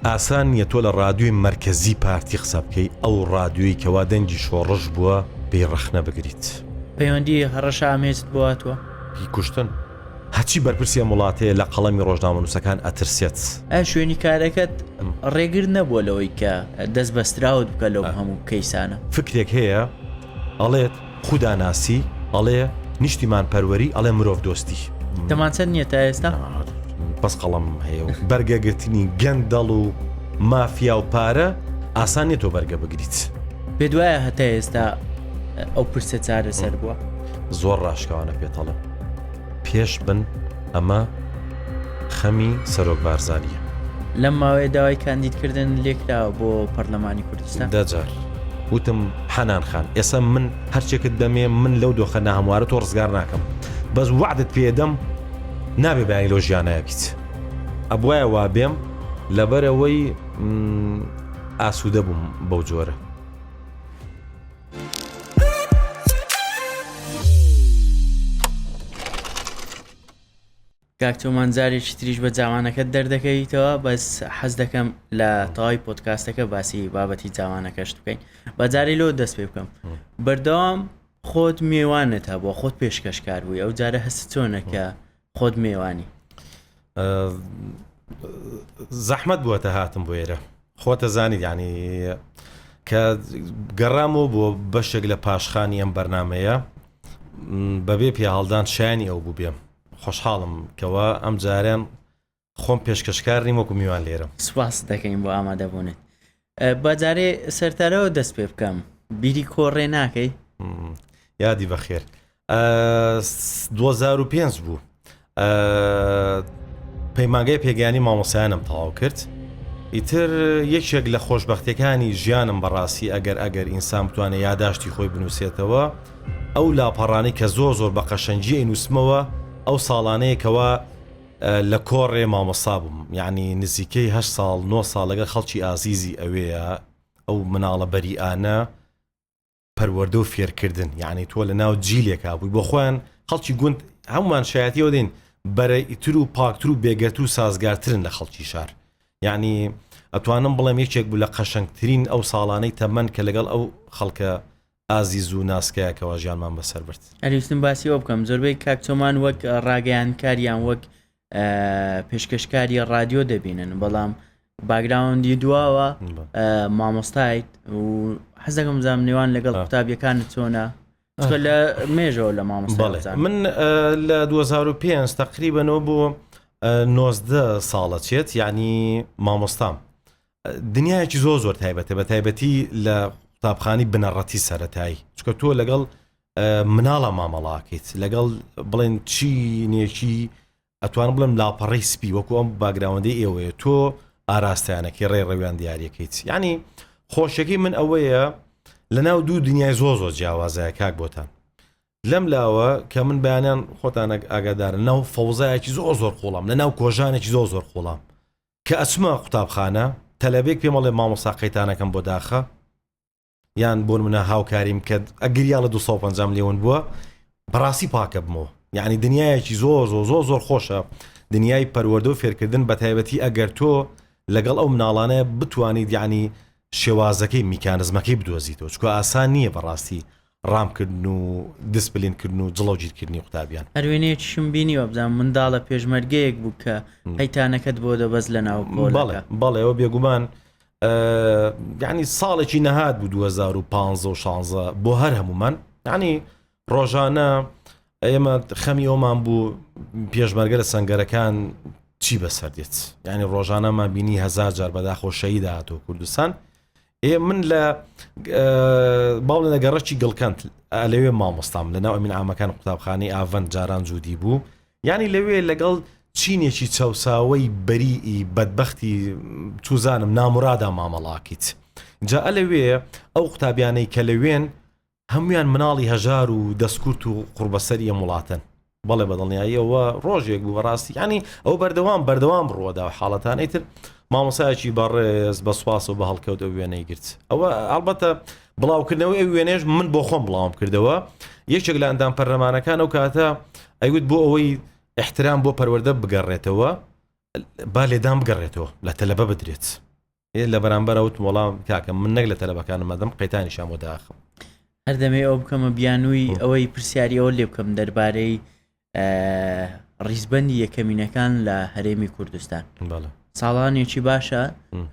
ئاسان نیە تۆ لە ڕادیۆی مەرکەزی پارتی قسە بکەی ئەو ڕادیۆی کەوا دەنگی شۆڕش بووە پێی ڕەخنە بگریت. پەیوەندی هەڕەشە ئامێزت بۆ هاتووە؟ هی کوشتن. هەرچی بەرپرسی ئەم وڵاتەیە لە قەڵەمی ڕۆژنامەنووسەکان ئەترسێت. ئایا شوێنی کارەکەت ڕێگر نەبووە لەوەی کە دەست بەستراوت بکە لەو هەموو کەیسانە؟ فکرێک هەیە ئەڵێت خوداناسی، ئەڵێ نیشتیمان پەروەری، ئەڵێ مرۆڤ دۆستی. دەمانچەت نییە تا ئێستا؟ بەس قەڵەمم هەیە و بەرگە گرتنی گەندەڵ و مافیا و پارە ئاسان نییە تۆ بەرگە بگریت. پێت وایە هەتا ئێستا ئەو پرسە چارەسەر بووە؟ زۆر ڕاشکاوانە پێت ئەڵێم پێش بن ئەمە خەمی سەرۆک بارزانییە. لەم ماوەیە داوای کاندیدکردن لێکراوە بۆ پەرلەمانی کوردستان؟ دەجار وتم حەنان خان ئێستا من هەرچێکت دەمێ من لەو دۆخە ناهەموارە تۆ ڕزگار ناکەم بەس وەعدت پێدەم نابێ بەیانی لەو ژیانە بیت ئەبوایە وابێم لەبەرەوەی ئاسوودە بووم بەو جۆرە. کاک چۆمان جارێکی تریش بە جاوانەکەت دەردەکەویتەوە بەس حەز دەکەم لە تەواوی پۆدکاستەکە باسی بابەتی جاوانەکەشت بکەین بە جارێ لۆ دەست پێ بکەم بەردەوام خۆت مێوانت هەبووە خۆت پێشکەشکار بووی ئەو جارە هەست چۆنە کە خۆت مێوانی زەحمەت بووە تە هاتم بۆ ئێرە خۆتە زانیت یعنی کە گەڕامەوە بۆ بەشێک لە پاشخانی ئەم بەرنمەیە بەبێ پیاهەڵدان شایانی ئەو بوو بێم خۆشحاڵم کەوا ئەم جارێن خۆم پێشکەشکار نیم وەکو میوان لێرەم. سوپاست دەکەین بۆ ئامادەبوونت. با جارێ سەرتارەوە دەست پێ بکەم بیری کۆڕێ ناکەی؟ یادی بەخێر 2005 بوو پەیمانگای پێگەیانی مامۆسایانم تەواو کرد ئیتر یەکێک لە خۆشببختەکانی ژیانم بەڕاستی ئەگەر ئەگەر ئینسان بتوانێت یاداشتی خۆی بنووسێتەوە ئەو لاپەڕانەی کە زۆر زۆر بە قەشەنگی ئەینووسمەوە ئەو ساڵانەیە کەوا لە کۆڕێ مامۆستا بووم یعنی نزیکەی هە ساڵ 9 ساڵ لەگەڵ خەڵکی ئازیزی ئەوەیە ئەو مناڵە بەریئانە پەروەردە و فێرکردن یعنی تۆ لە ناو جیلێکا بووی بۆ خۆیان خەڵکی گوند هەمومان شایەتیەوە دێن بەرەتر و پاکتر و بێگەرتر و سازگارترن لە خەڵکی شار یعنی ئەتوانم بڵێم یەکێک بوو لە قەشەنگترین ئەو ساڵانەی تەمەن کە لەگەڵ ئەو خەڵکە ئازیز و ناسکەیە کەوا ژیانمان بەسەر برد. ئەویستم باسی ئەوە بکەم زۆربەی کاک چۆمان وەک ڕاگەیاندکار یان وەک پێشکەشکاری ڕادیۆ دەبینن بەڵام باگراوندی دواوە مامۆستایت و حەزەکەم بزانم نێوان لەگەڵ قوتابیەکانت چۆنە چونکە لە مێژەوە لە مامۆستا من لە 2005 تقریبەنەوە بۆ 90 ساڵە چێت یعنی مامۆستام دنیایەکی زۆر زۆر تایبەتە بە تایبەتی لە قوتابخانی بنەڕەتی سەتایی چکە تۆ لەگەڵ مناڵە مامەڵاکەیت لەگەڵ بڵێن چینێکی ئەتوانم بڵێم لاپەڕەی سپی وەکو ئەم باگراوەندەی ئێوەیە تۆ ئاراستیانەکەی ڕێ ڕێویان دیارەکەیت ینی خۆشەکەی من ئەوەیە لە ناو دوو دنیای زۆ زۆر جیاوازەیە کاک بۆتان لەم لاوە کە من بەیانیان خۆتانە ئاگادارن ناو فەوزایەکی زۆر زۆر قوڵام لە ناو کۆژانێکی زۆر زۆر قوڵام کە ئەچمە قوتابخانە تەلەبێک پێم ئەڵێ مامۆستا قەیتانەکەم بۆ داخە یان بۆ منە هاوکاریم کە ئەگریاڵە 250 لێون بووە بەڕاستی پاکە بمەوە یعنی دنیایەکی زۆر زۆر زۆر زۆر خۆشە دنیای پەروەردە و فێرکردن بە تایبەتی ئەگەر تۆ لەگەڵ ئەو مناڵانە بتوانیت یعنی شێوازەکەی میکانزمەکەی بدۆزیتەوە چکە ئاسان نییە بەڕاستی ڕامکردن و دیسپلین کردن و جڵەوگیرکردنی قوتابیان. هەر وێنەیەکیشم بینیوە بزانم منداڵە پێشمەرگەیەک بوو کە قەیتانەکەت بۆ دەبەست لە ناو بەڵێ پۆلەکە. بەڵێ ئەوە بێگومان یعنی ساڵێکی نەهات بوو 2015 و 16 بۆ هەر هەمومان یعنی ڕۆژانە ئێمە خەمی ئەومان بوو پێشمەرگە لە سەنگەرەکان چی بەسەر دێت یعنی ڕۆژانەمان بینی هەزار جار بەداخۆ شەهید هاتەوە کوردستان ئێ من لە باڵێ لە گەڕەکی گڵکەند لەوێ مامۆستام لە ناو ئەمین عامەکان قوتابخانەی ئاڤەند جاران جوودی بوو یعنی لەوێ لەگەڵ چینێکی چەوساوەی بەریئی بەدبەختی چوزانم نامورادا مامەڵاکیت جا ئەلەوێ ئەو قوتابیانەی کە لەوێن هەموویان مناڵی هەژار و دەستکورت و قوڕبەسەری ئەم وڵاتەن. بەڵێ بە دڵنیاییەوە ڕۆژێک بوو بەڕاستی ینی ئەو بەردەوام بەردەوام ڕووەدا و حاڵەتانەی تر مامۆسایەکی بەڕێز بە سوپاس و بە هەڵکەوت ئەو وێنەی گرت ئەوە ئەڵبەتە بڵاوکردنەوەی ئەو وێنەیەش من بۆ خۆم بڵاوم کردەوە یەکێک لە ئەندام پەرلەمانەکان ئەو کاتە ئەیوت بۆ ئەوەی احترام بۆ پەروەردە بگەڕێتەوە با لێدان بگەڕێتەوە لە تەلەبە بدرێت. لە بەرامبەر وتم وەڵام کاکە من نەک لە تەلەبەکانم مەدەم قەیتانیشیان بۆ داخم. هەر دەمەوێ ئەوە بکەمە بیانووی ئەوەی پرسیاری ئەوە لێ بکەم دەربارەی ڕیزبەندی یەکەمینەکان لە هەرێمی کوردستان. ساڵانێکی باشە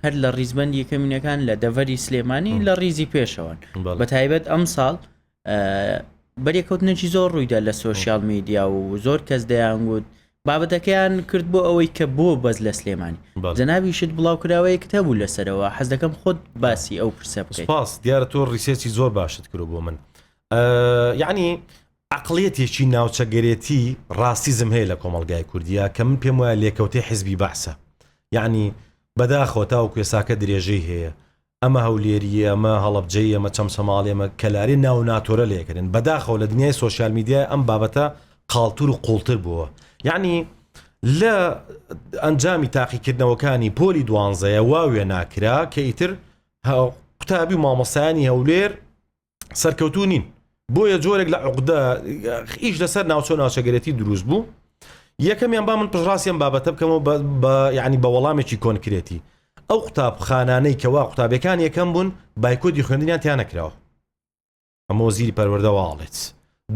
هەر لە ڕیزبەندی یەکەمینەکان لە دەڤەری سلێمانی لە ڕیزی پێشەوەن بە تایبەت ئەم ساڵ بەرێکەوتنێکی زۆر ڕوویدا لە سۆشیال میدیا و زۆر کەس دەیانگوت بابەتەکەیان کرد بۆ ئەوەی کە بۆ بەس لە سلێمانی جەنابیشت بڵاوکراوەیەکت هەبوو لەسەرەوە حەز دەکەم خۆت باسی ئەو پرسە بکەیت. سپاس دیارە تۆ research ی زۆر باشت کرد بۆ من یعنی عقلیەتێکی ناوچەگەرێتی racism هەیە لە کۆمەڵگای کوردیا کە من پێم وایە لێکەوتەی حزبی بەعسە یعنی بەداخەوە تاوەکو ئێساکە درێژەی هەیە ئەمە هەولێرییە، ئەمە هەڵەبجەیی، ئەمە چەمچەماڵی، ئەمە کەلاری، ناو ناتۆرە لێکردن. بەداخەوە لە دنیای سۆشیال میدیای ئەم بابەتە قاڵتر و قوڵتر بووە. یعنی لە ئەنجامی تاقیکردنەوەکانی پۆلی دوانزەیە وا وێناکرا کە ئیتر قوتابی و مامۆستایانی هەولێر سەرکەوتوو نین بۆیە جۆرێک لە عقدە ئیش لەسەر ناوچە و ناوچەگەرێتی دروست بوو یەکەمیان با من پشڕاستیان بابەتە بکەمەوە بە یعنی بە وەڵامێکی کۆنکرێتی ئەو قوتابخانانەی کەوا قوتابیەکان یەکەم بوون بایکۆتی خوێندنیان تیا نەکراوە ئەمە وەزیری پەروەردە واڵێت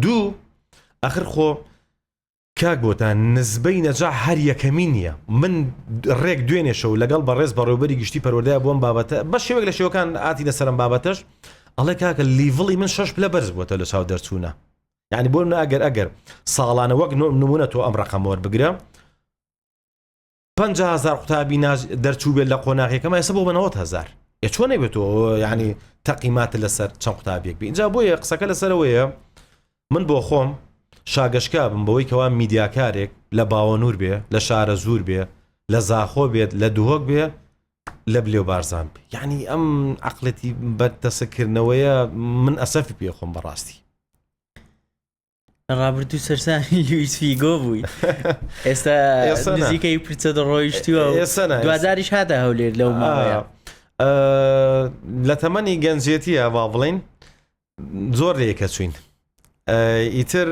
دوو ئەخر خۆ کاک بۆتان نزبەی نەجاح هەر یەکەمین نیە من ڕێک دوێنێ شەو لەگەڵ بەڕێز بەڕێوبەری گشتی پەروەردەیا بۆم بابەتە بە شێوەیەک لە شێوەکان هاتینە سەرم بابەتەش ئەڵێ کاکە level ی من شەش پلە بەرز بووەتە لە چاو دەرچوونە یعنی بۆ منە ئەگەر ئەگەر ساڵانە وەک نمونە تۆ ئەم ڕقەمە وەربگرە 50 هزار قوتابی ناج دەرچوو بێت لە قۆناغەکەم ئێستا بۆ بە 90 هزار ئێ چۆن نەبێتەوە یعنی تەقیمات لەسەر چەند قوتابیەک بی اینجا بۆیە قسەکە لەسەرەوەیە من بۆ خۆم شاگەشکا بم بەوەی کەوا میدیاکارێک لە باوەنور بێ، لە شارەزوور بێ، لە زاخۆ بێت، لە دهۆک بێ، لە بلێو بارزان بێ. یەعنی ئەم عەقڵێتی بەرتەسککردنەوەیە من ئەسەفی پێ خۆم بەڕاستی. لە ڕابردوو سەرسامی لویس فیگۆ بووی ئێستا نزیکەی پرچە دەڕۆیشتووە دوجاریش هاتە هەولێر لەو ماوەیە لە تەمەنی گەنجێتیە با بڵین زۆر لەیەکە چوین ئیتر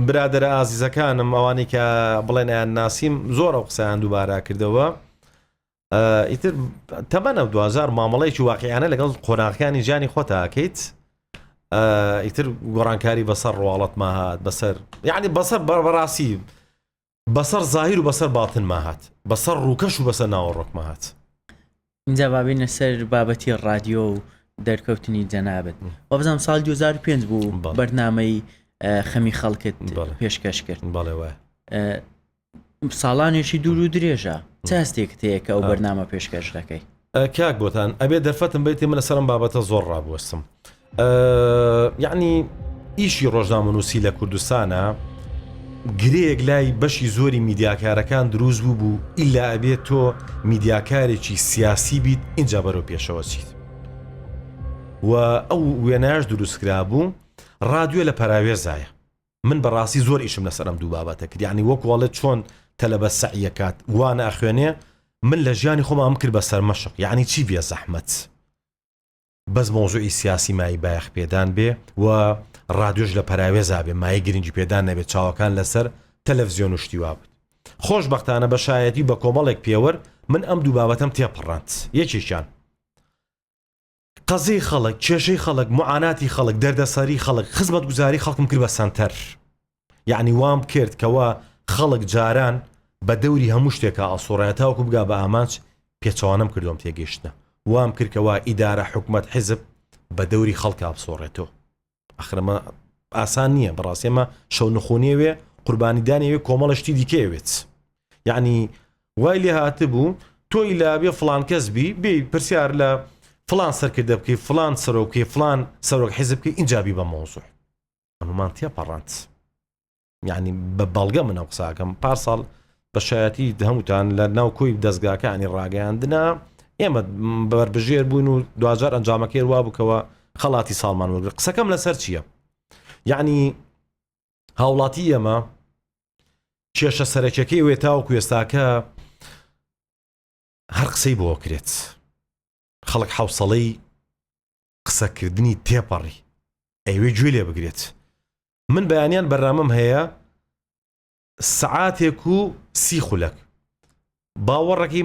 برادرە ئازیزەکانم ئەوانەی کە بڵێنیان ناسیم زۆر ئەو قسەیان دووبارە کردەوە ئیتر تەمەنە دوجار مامەڵەیەکی واقعیانە لەگەڵ قۆناغەکانی ژیانی خۆتاکەیت ئیتر گۆڕانکاری بەسەر ڕواڵەتما هات بەسەر یعنی بەسەر بەڕاستی بەسەر زاهیر و بەسەر باتنما هات، بەسەر ڕووکەش و بەسەر ناوەڕۆکما هات. ئینجا با بێینە سەر بابەتی ڕادیۆ و دەرکەوتنی جەنابت. وابزانم ساڵی 2005 بوو بەڵێ. بەرنامەی خەمی خەڵکت بەڵێ. پێشکەش کرد. بەڵێ وایە. ساڵانێکی دوور و درێژە چ هەستێکت هەیە کە ئەو بەرنامە پێشکەش دەکەی؟ کاک بۆتان ئەبێ دەرفەتم بیتێ من لەسەرم بابەتە زۆر ڕابوەستم یعنی ئیشی ڕۆژنامەنووسی لە کوردستانە گرەیەک لای بەشی زۆری میدیاکارەکان دروست بوو بوو ئیلا ئەبێت تۆ میدیاکارێکی سیاسی بیت اینجا بەرەو پێشەوە چیت و ئەو وێناش دروستکرا بوو ڕادیۆ لە پەراوێزایە من بەڕاستی زۆر ئیشم لەسەر ئەم دوو بابەتە کرد یعنی وەک وەڵێ چۆن تەلەبە سەعیەکات وانە ئەخوێنێ من لە ژیانی خۆم ئەم کرد بە سەرمەشق یعنی چی بێ زەحمەت بەس مۆزوعی سیاسی مای بایەخ پێدان بێ و ڕادیۆش لە پەراوێزا بێ مای گرنگی پێدان نەبێت چاوەکان لەسەر تەلەڤزیۆن و شتی وابێت خۆشبەختانە بە شایەتی بە کۆمەڵێک پێوەر من ئەم دوو بابەتەم تێپەڕاند یەکێکیان قەزیەی خەڵک، کێشەی خەڵک، موعاناتی خەڵک، دەردەسەری خەڵک، خزمەتگوزاری خەڵکم کرد بە سەنتەر. یەعنی وام کرد کەوا خەڵک جاران بە دەوری هەموو شتێکا ئەسوڕایە تاوەکو بگا بە ئامانج، پێچەوانەم کردووە ئەم تێگەیشتنە. وام کرد کەوا ئیدارە، حکومەت، حیزب بە دەوری خەڵکا بسوڕێتەوە. ئەخر ئەمە ئاسان نییە بەڕاستی ئەمە شەونخونیە وێ قوربانیدانی وێ کۆمەڵە شتی دیکە وێت یعنی وای لێ هاتبوو تۆی لە بێ فلان کەس بی بێ پرسیار لە فلان سەرکردە بکەی فلان سەرۆکی فلان سەرۆک حیزب بکەی اینجا بی بە مۆزوع ئەمەمان تێپەڕاند یعنی بە بەڵگە من ئەو قساکەم پارساڵ بە شایەتی هەمووتان لە ناو کۆی دەستگاکانی ڕاگەیاندنا ئێمە بەربژێر بوون و دوجار ئەنجامەکەی وا بکەوە خەڵاتی ساڵمان وەرگر قسەکەم لەسەر چییە؟ یعنی هاوڵاتی ئێمە کێشە سەرەکیەکەی وێ تاوەکو ئێستاکە هەر قسەی بۆ کرێت خەڵک حوسەڵەی قسەکردنی تێپەڕی ئەیوێ گوێ لێ بگرێت من بەیانیان بەرنامەم هەیە سەعاتێک و سی خولەک. باوەڕەکەی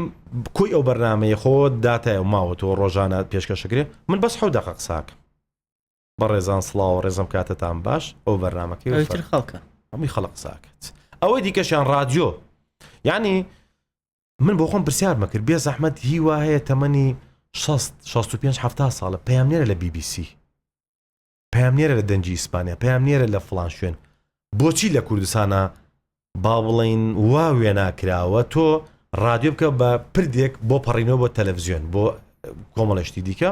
کۆی ئەو بەرنامەیە خۆ داتایە و ماوەتەوە ڕۆژانە پێشکەشەکرێ من بەس حەو دەقە قساکەم بەڕێزان سڵاو ڕێزم کاتتان باش ئەو بەرنامەکەی ئەوی تر خەڵکە هەمووی خەڵک قساکات ئەوەی دیکەشیان ڕادیۆ یعنی من بۆ خۆم پرسیارمە کرد بێ زەحمەت هیوا هەیە تەمەنی 60 65 70 ساڵە پەیامنێرە لە BBC پەیامنێرە لە دەنگی ئیسپانیا پەیامنێرە لە فڵان شوێن بۆچی لە کوردستانە با بڵین وا وێنا کراوە تۆ ڕادیۆ بکە بە پردێک بۆ پەڕینەوە بۆ تەلەڤزیۆن بۆ کۆمەڵێشتی دیکە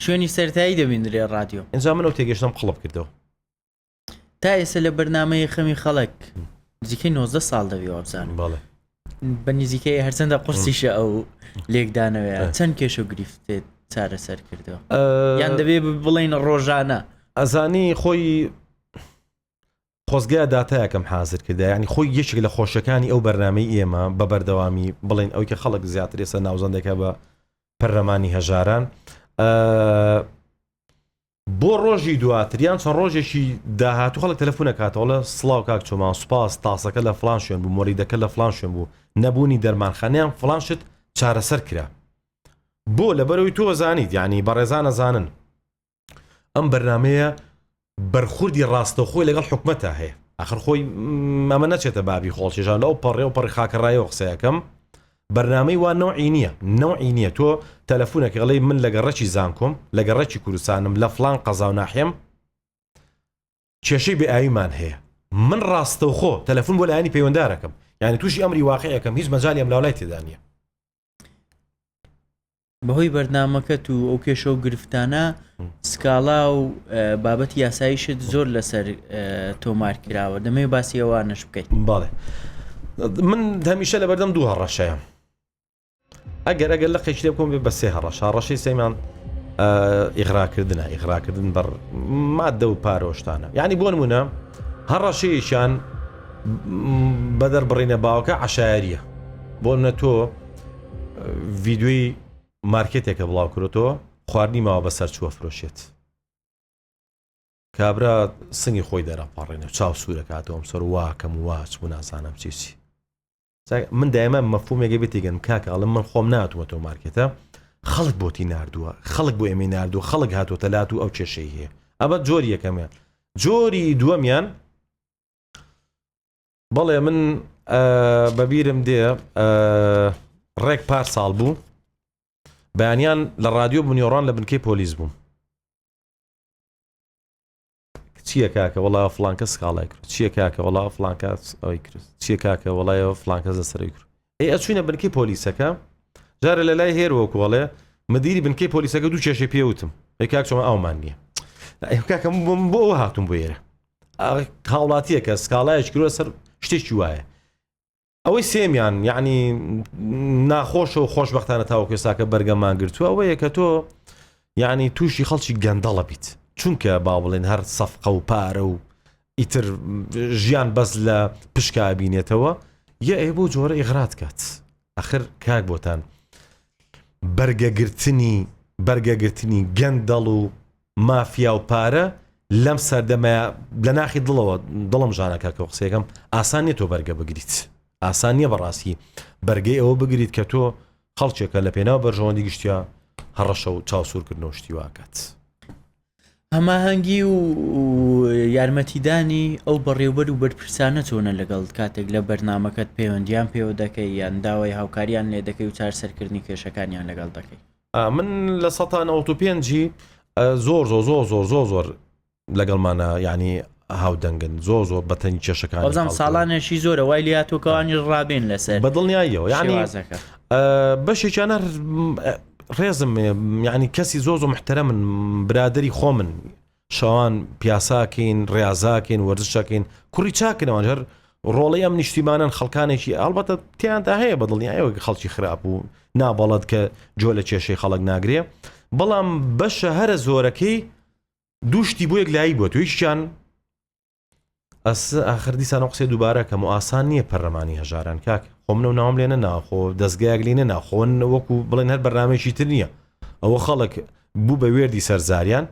شوێنی سەرتایی دەبیندرێ ڕادیۆ ئینجا من ئەو تێگەشتم قڵپ کردەوە تا ئێستا لە بەرنمەی خەمی خەڵک نزیکەی 90 ساڵ دەبی وابزانم بەڵێ بە نزیکەی هەرچەندە قورسیشە ئەو لێکدانەوەیە چەند کێشە و گریفتێت چارەسەر کردەوە یان دەبێ بڵین ڕۆژانە ئەزانی خۆی خۆزگە داتایەکەم حازر کردە ینی خۆی یەکێک لە خۆشەکانی ئەو بەرنمەی ئێمە بە بەردەوامی بڵێن ئەوی کە خەڵک زیاتر ئێستا ناوزەندێکە بە پەرلەمانی هەژاران بۆ ڕۆژی دواتر یان چەند ڕۆژێکی داهاتوو خەڵک تەلەفون ئەکاتەوە ئەڵێ سڵاو کاک چۆمان سوپاس تاسەکە لە فڵان شوێن بوو مۆریدەکە لە فڵان شوێن بوو نەبوونی دەرمانخانەیان فڵان شت چارەسەر کرا بۆ لەبەرەوەی تۆ زانیت یعنی بەڕێزان ئەزانن ئەم بەرنمەیە بەرخوردی ڕاستەوخۆی لەگەڵ حکومەتە هەیە ئاخر خۆی ئەمە نەچێتە بابی خۆڵکێشان لەو پەڕێ و پەڕی خاکەڕایەوە قسەیەکەم بەرنامەی وا نەوعی نییە نەوعی نییە تۆ تەلەفونەکە ئەڵێی من لە گەڕەکی زانکۆم لە گەڕەکی کوردستانم لە فڵان قەزا و ناحیەم کێشەی بێ ئاویمان هەیە من ڕاستەوخۆ تەلەفون بۆ لایەنی پەیوەندارەکەم یعنی تووشی ئەمری واقعەکەم هیچ مەجالی ئەم لاولای تێدا نییە بەهۆی بەرنامەکەت و ئەو کێشە و گرفتانە سکاڵا و بابەتی یاساییشت زۆر لەسەر تۆمار کراوە دەمەوێت باسی ئەوانەش بکەیت بەڵێ من هەمیشە لە بەردەم دوو هەڕەشەیە ئەگەر ئەگەر لە قێچ لێ بکەم بێ بە سێ هەڕەشە هەڕەشەی سەیمان ئیغراکردنە ئیغراکردن بەر مادە و پارۆشتانە یعنی بۆ نمونە هەڕەشەیەکیان بە دەربڕینە باوەکە عشایریە بۆ نە تۆ ڤیدیۆی مارکێتێکە بڵاو کرۆتەوە خواردنی ماوە بەسەر چووە فرۆشێت کابرا سنگی خۆی دەراپەڕێنێ چاو سوورەکاتەوەم سەر واکەم واچ بوو نازانم چی چی من دایمە مەفهومێکە بێتیگەن کاکە ئەڵم من خۆم ناتومەتەوە مارکێتە خەڵک بۆتی نردووە خەڵک بۆ ئێمەی نردووە خەڵک هاتووەتە لات و ئەو کێشەی هەیە ئەمە جۆری یەکەمیان جۆری دووەمیان بەڵێ من بەبیرم دێ ڕێک پار ساڵ بوو بەیانیان لە ڕادیۆ بنیۆڕان لە بنکەی پۆلیس بووم چییە کاکە وڵا فلانکە سکاڵای کرد چییە کاکە وڵا فلانکە ئەوی کرد چییە کاکە وڵایەوە فلانکە لەسەرەوەی کرد ئەی ئەچوینە بنکەی پۆلیسەکە جارە لە لای هێر وەکوڵێ مدیری بنکەی پۆلیسەکە دوو کێشەی پێوتم ئەی کاک چۆمە ئەومان نییە کاکەم بۆ ئەوە هاتوم بۆ ئێرە هاوڵاتیەکە سکاڵایەک کردوە سەر شتێکی وایە ئەوەی سێمیان یعنی ناخۆشە و خۆشببختانە تاوەکو ئێستاکە بەرگەمان گرتووە ئەوەیە کە تۆ یعنی تووشی خەڵکی گەندەڵە بیت چونکە با بڵێن هەر سەفقە و پارە و ئیتر ژیان بەس لە پشکا بینێتەوە یە ئێ بۆ جۆرە ئیغرات کات ئەخر کاک بۆتان بەرگەگرتنی بەرگەگرتنی گەندەڵ و مافیا و پارە لەم سەردەمەیا لە ناخی دڵەوە دڵم ژانە کاکە قسەکەم ئاسان نیە تۆ بەرگە بگریت ئاسان نییە بەڕاستی بەرگەی ئەوە بگریت کە تۆ خەڵکێکە لە پێناو بەرژەوەندی گشتیا هەڕەشە و چاوسوورکردنەوە شتی واکات. هەماهەنگی و یارمەتیدانی ئەو بەڕێوبەر و بەرپرسانە چۆنە لەگەڵت کاتێک لە بەرنامەکەت پەیوەندیان پێوە دەکەی یان داوای هاوکاریان لێ دەکەی و چارسەرکردنی کێشەکانیان لەگەڵ دەکەی؟ من لە سەتا 95ی زۆر زۆر زۆر زۆر زۆر زۆر لەگەڵمانە یعنی هاودەنگن زۆر زۆر بەتەنی کێشەکان بەزان ساڵانێکی زۆرە وای لاتۆکەوانی ڕابێن لەسەر بە دڵنیاییەوە یعنی بەشێکیان ڕێزم یعنی کەسی زۆر زۆر محتەرەمن برادری خۆمن شەوان پیاساکەین ڕازاکەین وەرزشەکەین کوڕی چاکنەوە هەر ڕۆڵی ئەم نیشتیمانن خەڵکانێکی ئەڵبەتە تیاندا هەیە بە دڵنیایەوە خەڵکی خراپ و نابەڵەت کە جۆ لە کێشەی خەڵک ناگرێ بەڵام بەشە هەرە زۆرەکەی دووشتی بۆ یەکلایی بووە تویشیان ئەس ئاخر دیسان ئەو قسەی دووبارە کەم و ئاسان نییە پەرلەمانی هەژاران کاک خۆ منە و ناوم لێ نەناخۆ دەستگایەک لێ نەناخۆن وەکو بڵێن هەر بەرنمەیەکی تر نییە ئەوە خەڵک بوو بە وێردی سەرزاریان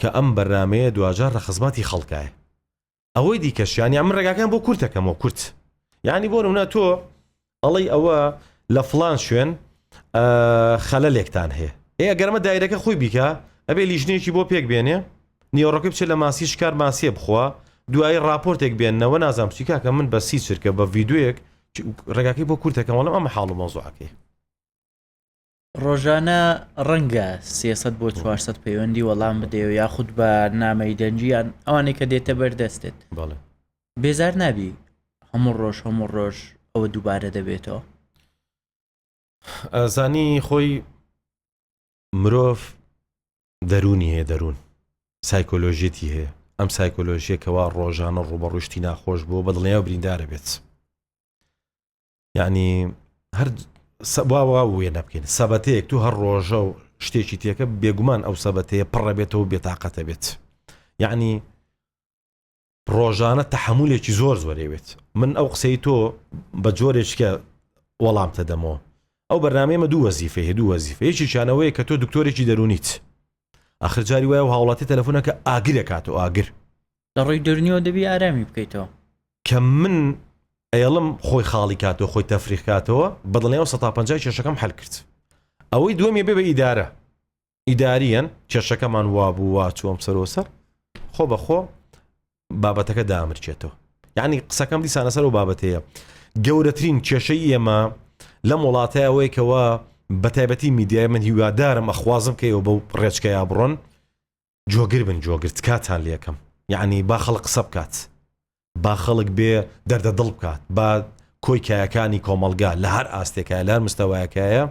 کە ئەم بەرنمەیە دواجار لە خزمەتی خەڵکایە ئەوەی دیکەشیان یان من ڕێگاکان بۆ کورتەکەمەوە کورت یعنی بۆ نمونە تۆ ئەڵێی ئەوە لە فڵان شوێن خەلەلێکتان هەیە ئێ ئەگەر ئەمە دایرەکە خۆی بیکا ئەبێ لیژنەیەکی بۆ پێک بێنێ نیۆڕەکەی بچێت لە ماسی شکار ماسیە بخوا دوایی راپۆرتێک بێننەوە نازانم چی کاکە من بە سی چرکە بە ڤیدیۆیەک ڕێگاکەی بۆ کورتەکەم وەڵام ئەمە حاڵ و مەوزوعەکەی. ڕۆژانە ڕەنگە 300 بۆ 400 پەیوەندی وەڵام بدەیەوە یاخود بە نامەی دەنگی یان ئەوانەی کە دێتە بەردەستت بەڵێ. بێزار نابی هەموو ڕۆژ هەموو ڕۆژ ئەوە دووبارە دەبێتەوە؟ زانی خۆی مرۆڤ دەروونی هەیە دەروون سایکۆلۆژیەتی هەیە ئەم سایکۆلۆژیە کەوا ڕۆژانە ڕوبەڕوشتی ناخۆش بووە بە دڵنیاو بریندارە بێت یعنی هەر وا وا وێنە بکەین سەبەتەیەک تو هەر ڕۆژە و شتێکی تێکە بێگومان ئەو سەبەتەیە پڕە بێتەوە بێتاقەتە بێت یعنی ڕۆژانە تەحەمولێکی زۆر زۆرەوێت من ئەو قسەی تۆ بە جۆرێککە وەڵام تەدەمەوە ئەو بەرنمەیەمە دوو وەزیفە هەیە دوو وەزیفە یەکێکیانەوەیە کە تۆ دکتۆرێکی دەرونیت ئەخر جاری وایە و هاوڵاتی تەلەفۆنەکە ئاگرێکات و ئاگر لە ڕووی دەرونیەوە دەبی ئارامی بکەیتەوە. کە من ئەیەڵم خۆی خاڵی کاتەوە خۆی تەفریغ کاتەوە بەدڵنیاوە سەتا پەنجای کێشەکەم حەل کرد ئەوەی دووەمی بێ بە ئیدارە ئیداریەن کێشەکەمان وابوو وا چووەم سەرۆ سەر خۆ بەخۆ بابەتەکە دامرچێتەوە یعنی قسەکەم دیسانە سەر و بابەتەیە گەورەترین کێشەی ئێمە لەم وڵاتە ئەوەیە کەەوە بە تایبەتی میدیای من هیوادارم ئەخوازم کە ئێوە بەو ڕێچکەیا بڕۆن جۆگر بن جۆگر تکاتان لێکەم یعنی با خەڵک قسە بکات با خەڵک بێ دەردە دڵ بکات با کۆی کایەکانی کۆمەڵگا لە هەر ئاستێکایە لە هەر مستەوایەکایە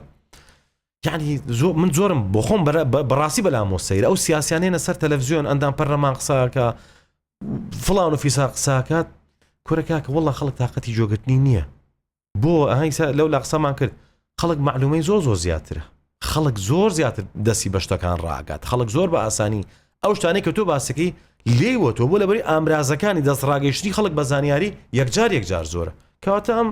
یعنی زۆر من زۆرم بۆ خۆم بەڕاستی بەلامۆ سەیر ئەو سیاسیانێنە سەر تەلەڤزیۆن ئەندام پەرلەمان قساکە فڵان و فیسار قساکات کورە کاکە وەڵا خەڵک تااقەتی جۆگرتنی نییە بۆ ئەهیسا لەو لا قسەمان کرد خەڵک معلومەی زۆر زۆر زیاترە خەڵک زۆر زیاتر دەستی بە شتەکان ڕاگات خەڵک زۆر بە ئاسانی ئەو شتانەی کە تۆ باسەکەی لێوە تۆ بۆ لەبەری ئامرازەکانی دەست ڕاگەیشتنی خەڵک بە زانیاری یەکجار یەکجار زۆرە کەواتە ئەم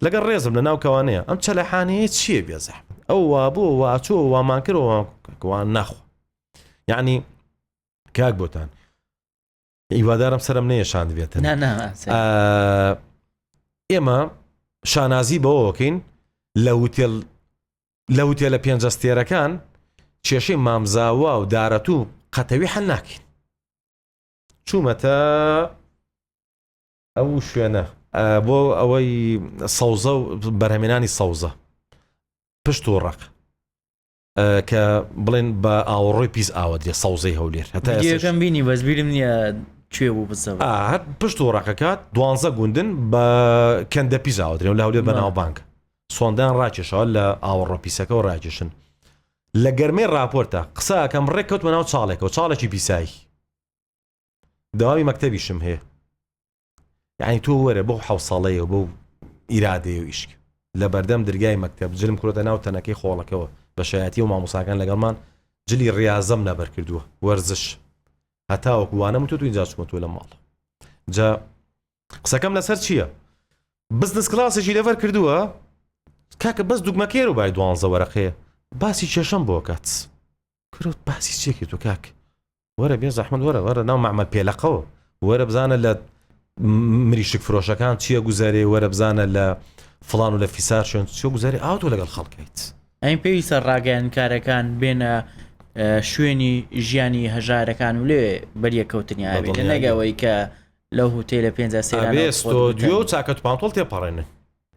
لەگەڵ ڕێزم لە ناو کەوانەیە ئەم چەلەحانەیە چییە بێزەحمەت ئەو وابوو واچۆ وامان کرد وان ناخۆ یعنی کاک بۆتان هیوادارم سرم نەیەشاند بێتن ئێمە شانازی بەوەکەین لە وتێل لە وتێلە پێنجەستێرەکان کێشەی مامزاوا و دارەتوو قەتەوی حەل ناکەین چوومەتە ئەو شوێنە بۆ ئەوەی سەوزە و بەرهەمێنانی سەوزە پشت و ڕق کە بڵێن بە ئاوەڕۆی پیس ئاوە درێ سەوزەی هەولێر هەتا یەکەم بینی بەس بیرم نییە کوێ بوو بزەوە هەر پشت و ڕقەکات دوانزە گوندن بە کەندە پیس ئاوە درێن لە هەولێر بەناوبانگ سۆندان ڕاکێشەوە لە ئاوەڕۆ پیسەکەەوە ڕاکێشن لە گەرمەی راپۆرتە قسە ئەکەم ڕێک کەوتمە ناو چاڵێکەوە چاڵێکی پیسایی دەوامی مەکتەبیشم هەیە یعنی تۆ وەرە بۆ حوسەڵەیە بۆ ئیرادەیە و ئیشک لە بەردەم درگای مەکتەب جلم کرۆتە ناو تەنەکەی خۆڵەکەوە بە شایەتی و مامۆساکان لەگەڵمان جلی ڕاضەم لەبەر کردووە وەرزش هەتاوەکو وانەم تۆ اینجا چوومە تۆ لە ماڵ جا قسەکەم لەسەر چییە؟ بزنس کلاسێکی لەبەر کردووە کاکە بەس دوگمەکەی و بای دوانزە وەرەقەیە باسی کێشەم بۆ کات کرۆت باسی چێکی تۆ کاک وەرە بێ زەحمەت وەرە وەرە ناو مەعمل پێلەقەوە وەرە بزانە لە مریشک فرۆشەکان چییە گوزارێ وەرە بزانە لە فلان و لە فیسار شوێن چۆ گوزاری ئاوتۆ لەگەڵ خەڵکیت ئەین پێویستە ڕاگەیاندکارەکان بێنە شوێنی ژیانی هەژارەکان و لێ بەریەکەوتنیان نەگەوەی کە لەو هوتێلە پێنج ئەستێرانە ئەبێ خۆت ستۆدیۆ و بتەنی. چاکەت و پانتۆڵ تێپەڕێنن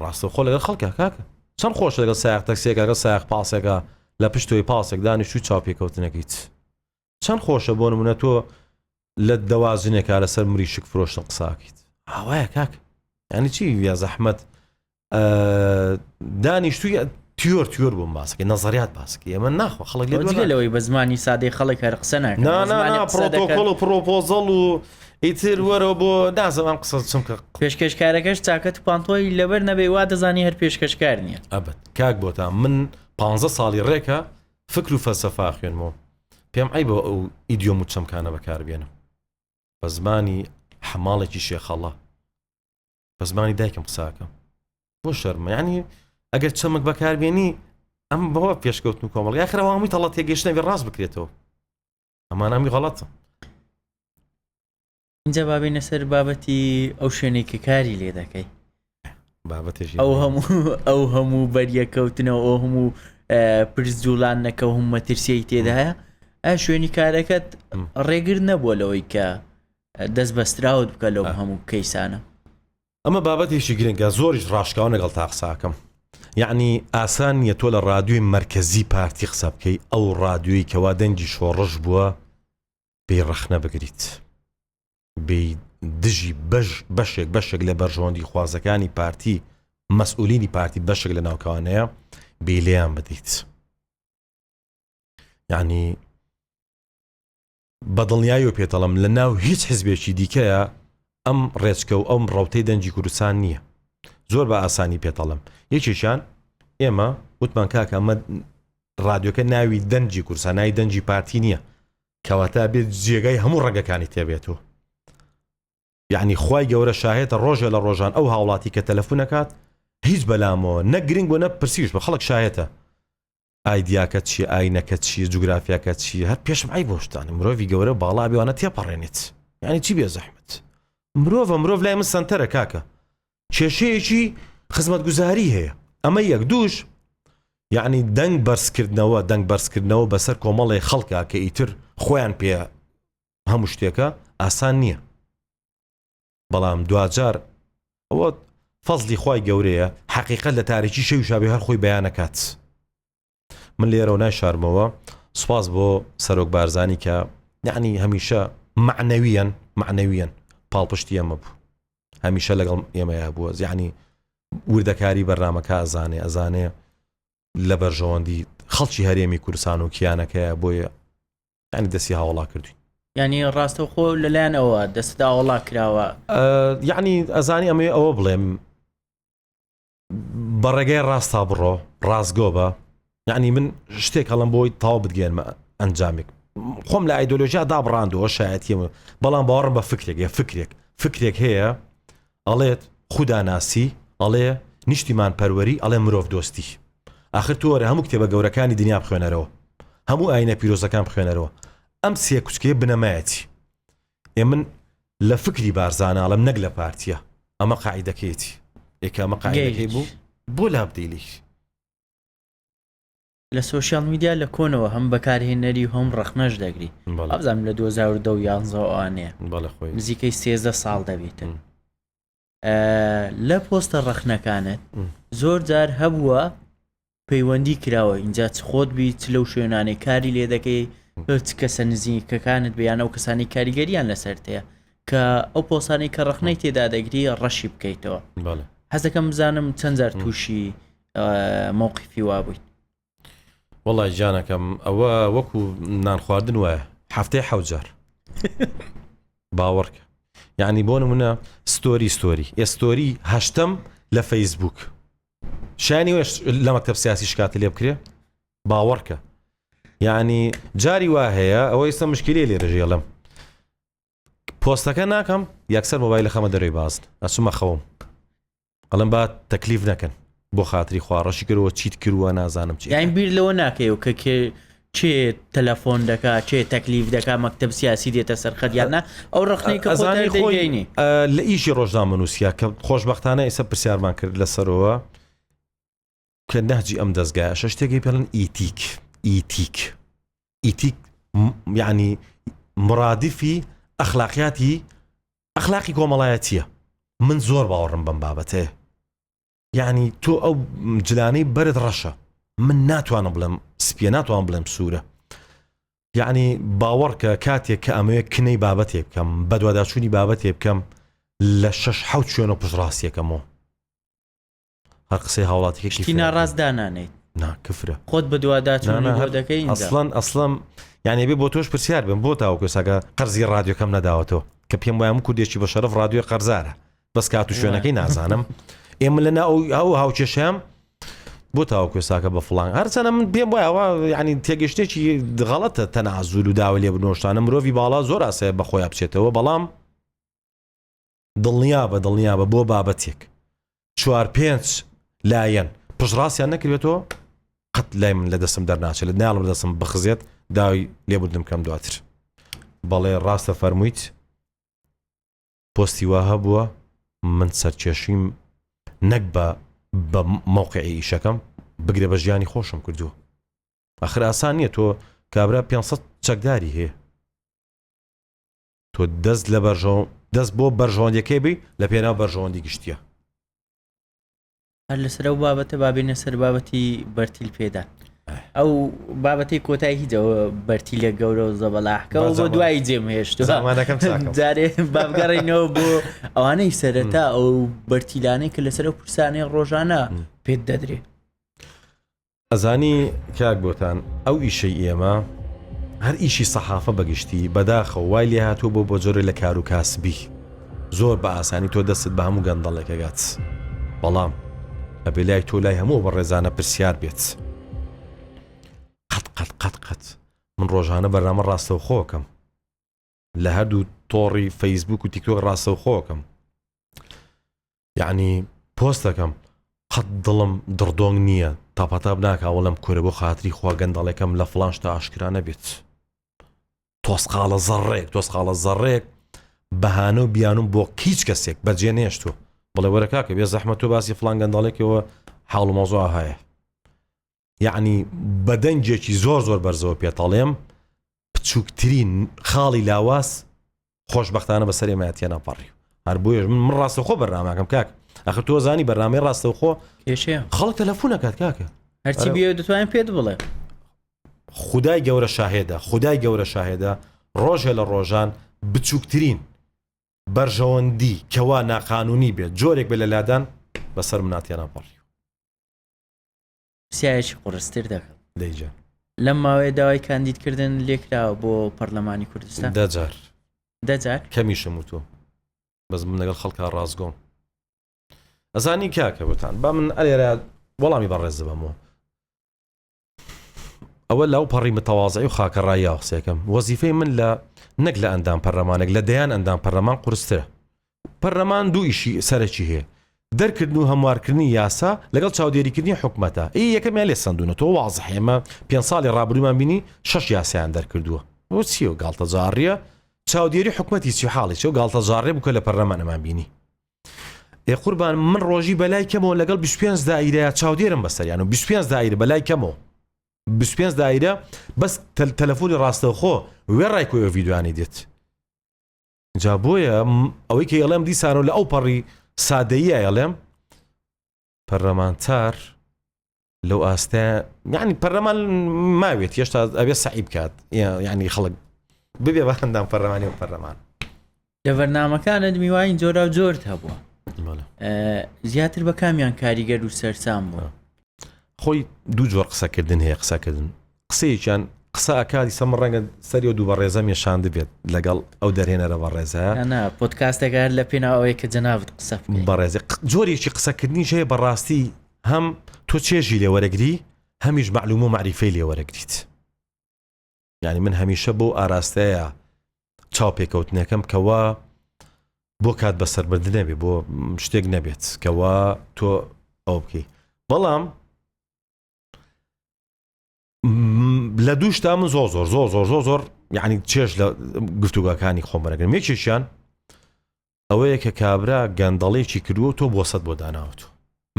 ڕاستەوخۆ لەگەڵ خەڵکا کاکە چەند خۆشە لەگەڵ سایەق تەکسیەکە لەگەڵ سایەق پاسێکە لە پشتەوەی پاسێک دانیشتوی چاوپێکەوتنەکەیت چەند خۆشە بۆ نمونە تۆ لە دەوازنێکا لەسەر مریشک فرۆشتن قساکەیت ئاوایە کاک یعنی چی یا زەحمەت دانیشتوی تیۆر تیۆر بۆم باسەکەی نەزەریات باسەکەی ئێمە ناخوا خەڵک لێ جگە لەوەی بە زمانی سادەی خەڵک هەر قسە ناکەن نا نا نا پرۆتۆکۆڵ و پرۆپۆزەڵ و ئیتر وەرەوە بۆ نازم ئەم قسە چمکە پێشکەشکارەکەش چاکەت و پانتۆی لەبەر نەبێ وا دەزانی هەر پێشکەشکار نییە ئەبەت کاک بۆتا من 15 ساڵی ڕێکە فکر و فەلسەفە خوێنمەوە پێم عیبە ئەو ئیدیۆم و چەمکانە بەکاربێنم بە زمانی حەماڵێکی شێخەڵە بە زمانی دایکم قساکەم بۆ شەرمە ینی ئەگەر چەمک بەکاربێنی ئەم بەوە پێشکەوتن و کۆمەڵگای خراوە هەمووی تەڵە تێگەشتنەوی ڕاست بکرێتەوە ئەمانامی غەڵەتە اینجا بابینە سەر بابەتی ئەو شوێنێک کە کاری لێ دەکەی. بابەتێکی ئەو هەموو ئەو هەموو بەریەکەوتنەوە ئەو هەموو پرس جوڵاندنەکە و هەموو مەترسیەی تێدایە ئا شوێنی کارەکەت ڕێگر نەبووە لەوەی کە دەست بەستراوت بکە لەو هەموو کەیسانە. ئەمە بابەتێکی گرنگە زۆریش ڕاشکاوە لەگەڵ تا قساکەم یعنی ئاسان نییە تۆ لە ڕادیۆی مەرکەزی پارتی قسە بکەی ئەو ڕادیۆی کەوا دەنگی شۆڕش بووە بێ ڕەخنە بگریت بێی دژی بەش بەشێک بەشێک لە بەرژەوەندی خوازەکانی پارتی مەسئولینی پارتی بەشێک لە ناوکەوانەیە بێ لێیان بدەیت یعنی بە دڵنیایی و پێتەڵم لە ناو هیچ حزبێکی دیکەیە ئەم ڕێچکە و ئەم ڕوتەی دەنگی کوردستان نییە زۆر بە ئاسانی پێتەڵم یەکێکیان ئێمە وتمان کاکە ئەمە رادیۆکە ناوی دەنگی کوردستان ناوی دەنگی پارتی نییە کەواتە بێت جێگای هەموو ڕەنگەکانی تێبێتەوە یعنی خوای گەورە شاهێتە ڕۆژێ لە ڕۆژان ئەو هاوڵاتی کە تەلەفونەکات هیچ بەلامەوە نە گرنگ بۆ نە پرسیش بە خەڵک شاهێتە ئایدیاکە چیە ئاینەکە چیە جوگرافیاکە چیە هەر پێشم ئای بۆشتان مرۆڤی گەورە باڵا بێوانە تێپەڕێنێت یعنی چی بێ زەحمت مرۆڤە مرۆڤ لای من سنتەرە کاکە کێشەیەکی خزمەتگوزاری هەیە ئەمە یەک دووش یعنی دەنگ بەرزکردنەوە دەنگ بەرزکردنەوە بەسەر کۆمەڵی خەڵکە کە ئیتر خۆیان پێ هەموو شتێکە ئاسان نییە بەڵام دواجار ئەوە فەزلی خوای گەورەیە حەقیقەت لە تاریکی شەوی شابێ هەر خۆی بەیانەکات من لێرەوە نایشارمەوە سوپاس بۆ سەرۆک بارزانی کە یعنی هەمیشە معنەویەن معنەویەن پاڵپشتی ئەمە بوو هەمیشە لەگەڵ ئێمەیا بووە یعنی وردەکاری بەرنمەکە ئەزانێ ئەزانێ لە بەرژەوەندی خەڵکی هەرێمی کوردستان و کیانەکەیە بۆیە ینی دەستی هاوڵا کردوین. یعنی ڕاستەوخۆ لەلایەن ئەوە دەست ئاوەڵا کراوە. یعنی ئەزانی ئەمەوێ ئەوە بڵێم بە ڕێگای ڕاستا بڕۆ ڕاستگۆ بە یعنی من شتێک هەڵم بۆی تاو بتگەێنمە ئەنجامێک خۆم لە ئایدۆلۆژیا دابڕاندەوە شایەتیم بەڵام باوەڕم بە فکرێک یە فکرێک فکرێک هەیە ئەڵێت خودا ناسی ئەڵێ نیشتیمان پەروەری ئەڵێ مرۆڤ دۆستی ئاخر تۆ وەرە هەموو کتێبە گەورەکانی دنیا بخوێنەرەوە هەموو ئاینە پیرۆزەکان بخوێنەرەوە ئەم سێ کوچکەیە بنەمایەتی ئێ من لە فکری بارزانە ئەڵێم نەک لە پارتیە ئەمە قاعیدەکەیەتی ئێکە ئەمە قاعیدەکەی بوو بۆ لابدەی لێی. لە سۆشیال میدیا لە کۆنەوە هەم بەکارهێنەری و هەم ڕەخنەش دەگری ئەبزانم لە 2010 و 11 ئەوانەیە نزیکەی 13 ساڵ دەبیتن لە پۆستە ڕەخنەکانت زۆر جار هەبووە پەیوەندی کراوە اینجا چ خۆت بی چ لەو شوێنانەی کاری لێ دەکەی چ کەسە نزیکەکانت بیان ئەو کەسانی کاریگەریان لەسەر تەیە کە ئەو پۆسانی کە ڕخنەی تێدا دەگری ڕەشی بکەیتەوە حەزەکەم بزانم چەند جار تووشی مەوقیفی وا بوویت؟ وەڵای گیانەکەم ئەوە وەکو نان خواردن وایە هەفتەی حەوت جار باوەڕکە یعنی بۆ نمونە ستۆری ستۆری ئێستۆری هەشتم لە فەیسبوک شانی وێش لە مەکتب سیاسی شکات لێ بکرێ باوەڕکە یعنی جاری وا هەیە ئەوە ئێستا مشکلی لێ رژێڵم پۆستەکە ناکەم یەکسەر مۆبایلە خەمە دەرەوەی بازن ئەچمە خەوم ئەڵێم با تەکلیف نەکەن بۆ خاتری خوا ڕەشی کردەوە چیت کردووە نازانم چی یان بیر لەوە ناکەیەوە کە کێ کێ تەلەفۆن دەکا کێ تەکلیف دەکا مەکتەب سیاسی دێتە سەر خەت یان نا ئەو ڕەخنەی کە ئەزانی خۆی خۆی دەیگەینی لە ئیشی ڕۆژنامەنووسیا کە خۆشبەختانە ئێستا پرسیارمان کرد لەسەرەوە کە نەهجی ئەم دەزگایەشە شتێکی پێڵن ئیتیک ئیتیک ئیتیک یعنی مرادفی ئەخلاقیاتی ئەخلاقی کۆمەڵایەتیە من زۆر باوەڕم بەم بابەتەیە یعنی تۆ ئەو جلانەی بەرت ڕەشە من ناتوانم بڵێم سپیە ناتوان بڵێم سوورە یعنی باوەڕکە کاتێک کە ئەمەوێت کنەی بابەتێک بکەم بەدواداچوونی بابەتێ بکەم لە شەش حەوت شوێن و پشتڕاستیەکەمەوە هەر قسەی هاوڵاتیەکی شتی ناڕاست دانانێیت نا کفرە خۆت بەدواداچوونی بۆ دەکەی ئینجا. ئەسڵەن ئەسڵەن یعنی بێ بۆ تۆش پرسیار بم بۆ تاوەکو ئێستاکە قەرزی ڕادیۆکەم نەداوەتەوە کە پێم وایە من کوردێکی بە شەرەف ڕادیۆی قەرزارە بەس کات و شوێنەکەی نازانم ئێمە لە ناو ئەو هاوکێشەیەم بۆ تاوەکو ئێستاکە بە فڵان هەرچەنە من پێم وایە ئەوە یعنی تێگەشتێکی غەڵەتە تەنازول و داوە لێبوردنەوە شتانە مرۆڤی باڵا زۆر ئاسایە بە خۆیا بچێتەوە بەڵام دڵنیابە دڵنیابە بۆ بابەتێک چوار پێنج لایەن پشتڕاستیان نەکردێتەوە قەت لای من لە دەستم دەرناچێت لە ناڵم دەستم بخزێت داوی لێبوردن بکەم دواتر بەڵێ ڕاستە فەرموویت پۆستی وا هەبووە من سەرکێشیم نەک بە بە مەوقعی ئیشەکەم بگرە بە ژیانی خۆشم کردووە ئەخر ئاسان نییە تۆ کابرا 500 چەکداری هەیە تۆ دەست لە بەرژەوە دەست بۆ بەرژەوەندیەکەی بی لە پێناو بەرژەوەندی گشتیە. هەر لەسەر ئەو بابەتە بابینە سەر بابەتی بەرتیل پێدان ئەو بابەتی کۆتای هیچەوە بەرتیلە گەورە و زەبەلاحکە بۆ دوایی جێم هێشت جارێ بابگەڕینەوە بۆ ئەوانەی سەرەتا ئەو بەرتیلانەی کە لەسەر ئەو پرسانەی ڕۆژانە پێت دەدرێ ئەزانی کاک بۆتان ئەو ئیشەی ئێمە هەر ئیشی سەحافە بەگشتی بەداخەوە وای لێ هاتووە بۆ بۆ جۆرێ لە کار و کاسبی زۆر بە ئاسانی تۆ دەستت بە هەموو گەندەڵێک ئەگات بەڵام ئەبێ لای تۆ لای هەموو بەڕێزانە پرسیار بێت قەت قەت قەت قەت من ڕۆژانە بەرنامە ڕاستەوخۆکەم لە هەردوو تۆڕی فەیسبوک و تیکتۆک ڕاستەوخۆکەم یەعنی پۆست دەکەم قەت دڵم دڕدۆنگ نییە تاپاتاپ ناکا وەڵم کورە بۆ خاتری خوا گەندەڵێکەم لە فڵان شتە ئاشکرا نەبێت تۆسقاڵە زەڕێک تۆسقاڵە زەڕێک بەهانە و بیانوم بۆ هیچ کەسێک بەجێ نێشتووە بڵێ وەرە کاکە بێ زەحمەت تۆ باسی فڵان گەندەڵێکەوە حاڵ و مەوزوع هەیە یعنی بە دەنگێکی زۆر زۆر بەرزەوە پێتەڵێم بچووکترین خاڵی لاواز خۆشبەختانە بەسەر ئێمە تێناپەڕی هەر بۆیەش من من ڕاستەوخۆ بەرنامەکەم کاک ئەخر تۆ زانی بەرنامەی ڕاستەوخۆ کێشەیە خەڵک تەلەفۆن ئەکات کاکە هەرچی بێ دەتوانین پێت بڵێ خودای گەورە شاهێدە خودای گەورە شاهێدە ڕۆژێ لە ڕۆژان بچووکترین بەرژەوەندی کەوا ناقانونی بێت جۆرێک بێ لە لادان بەسەر منا تێناپەڕی. پرسیارێکی قورستر دەکەم. دەی جا. لەم ماوەیە داوای کاندیدکردن لێکراوە بۆ پەرلەمانی کوردستان؟ دە جار. دە جار؟ کەمیشم وتووە. بەس من لەگەڵ خەڵکا ڕاستگۆم. ئەزانی کاکە بتان با من ئەلێرە وەڵامی بەڕێز بەمەوە. ئەوە لەو پەڕی متەوازعی و خاکەڕاییەوە قسەکەم وەزیفەی من لە نەک لە ئەندام پەرلەمانێک لە دەیان ئەندام پەرلەمان قورسترە پەرلەمان دوو ئیشی سەرەکی هەیە دەرکردن و هەموارکردنی یاسا لەگەڵ چاودێریکردنی حکومەتە ئی یەکەمیان لێ سندونە تۆ وازح ئێمە پێ ساڵی ڕابروومان بینی شەش یاسایان دەرکردووە بۆ چیە گاڵتەجاڕیە چاودێری حکومەتی چی حاڵی چۆ گاڵتەجاڕێ بوو کە لە پەرلەمان ئەمان بینی ئێ قوربان من ڕۆژی بەلای کەمەوە لەگەڵ 25 دایرە چاودێرم بەسەریان و 25 دایرە بەلای کەمەوە 25 دایرە بەس تەلەفۆنی ڕاستەوخۆ وێڕای کۆی ئەو ڤیدیۆیانەی دێت جا بۆیە ئەوەی کە ئەڵێم دیسانەوە لە ئەو پەڕی سادەیە ئەڵێم پەرلەمانتار لەو ئاستە یعنی پەرلەمان ماوێت هێشتا ئەبێ سەعی بکات یعنی خەڵک ببێ بە هەندام پەرلەمانی و پەرلەمان لە بەرنمەکانت میوانی جۆرا و جۆرت هەبووە زیاتر بە کامیان کاریگەر و سەرسام بوو خۆی دوو جۆر قسەکردن هەیە قسەکردن قسەیەکیان قسە ئەکات ئیستا من ڕەنگە سەری ئەو دوو بەڕێزەم یەشاندبێت لەگەڵ ئەو دەرهێنەرە بەڕێزە. نا نا پۆدکاستەکە هەر لە پێناو ئەوەیە کە جەنابت قسە بکەی. بەڕێزی جۆرێکی قسەکردنیش هەیە بەڕاستی هەم تۆ چێژی لێ وەرەگری هەمیش مەعلومە و مەعریفەی لێ وەرەگریت. یعنی من هەمیشە بەو ئاراستەیە چاوپێکەوتنەکەم کەوا بۆ کات بەسەربردن نەبێ بۆ شتێک نەبێت کەوا تۆ ئەو بکەی بەڵام لە دووشتا من زۆر زۆر زۆر زۆر زۆر زۆر یعنی چێژ لە گفتوگاکانی خۆم بەرەگرم یەکێکیان ئەوەیە کە کابرا گەندەڵێکی کردووە تۆ بۆ سەد بۆ داناوت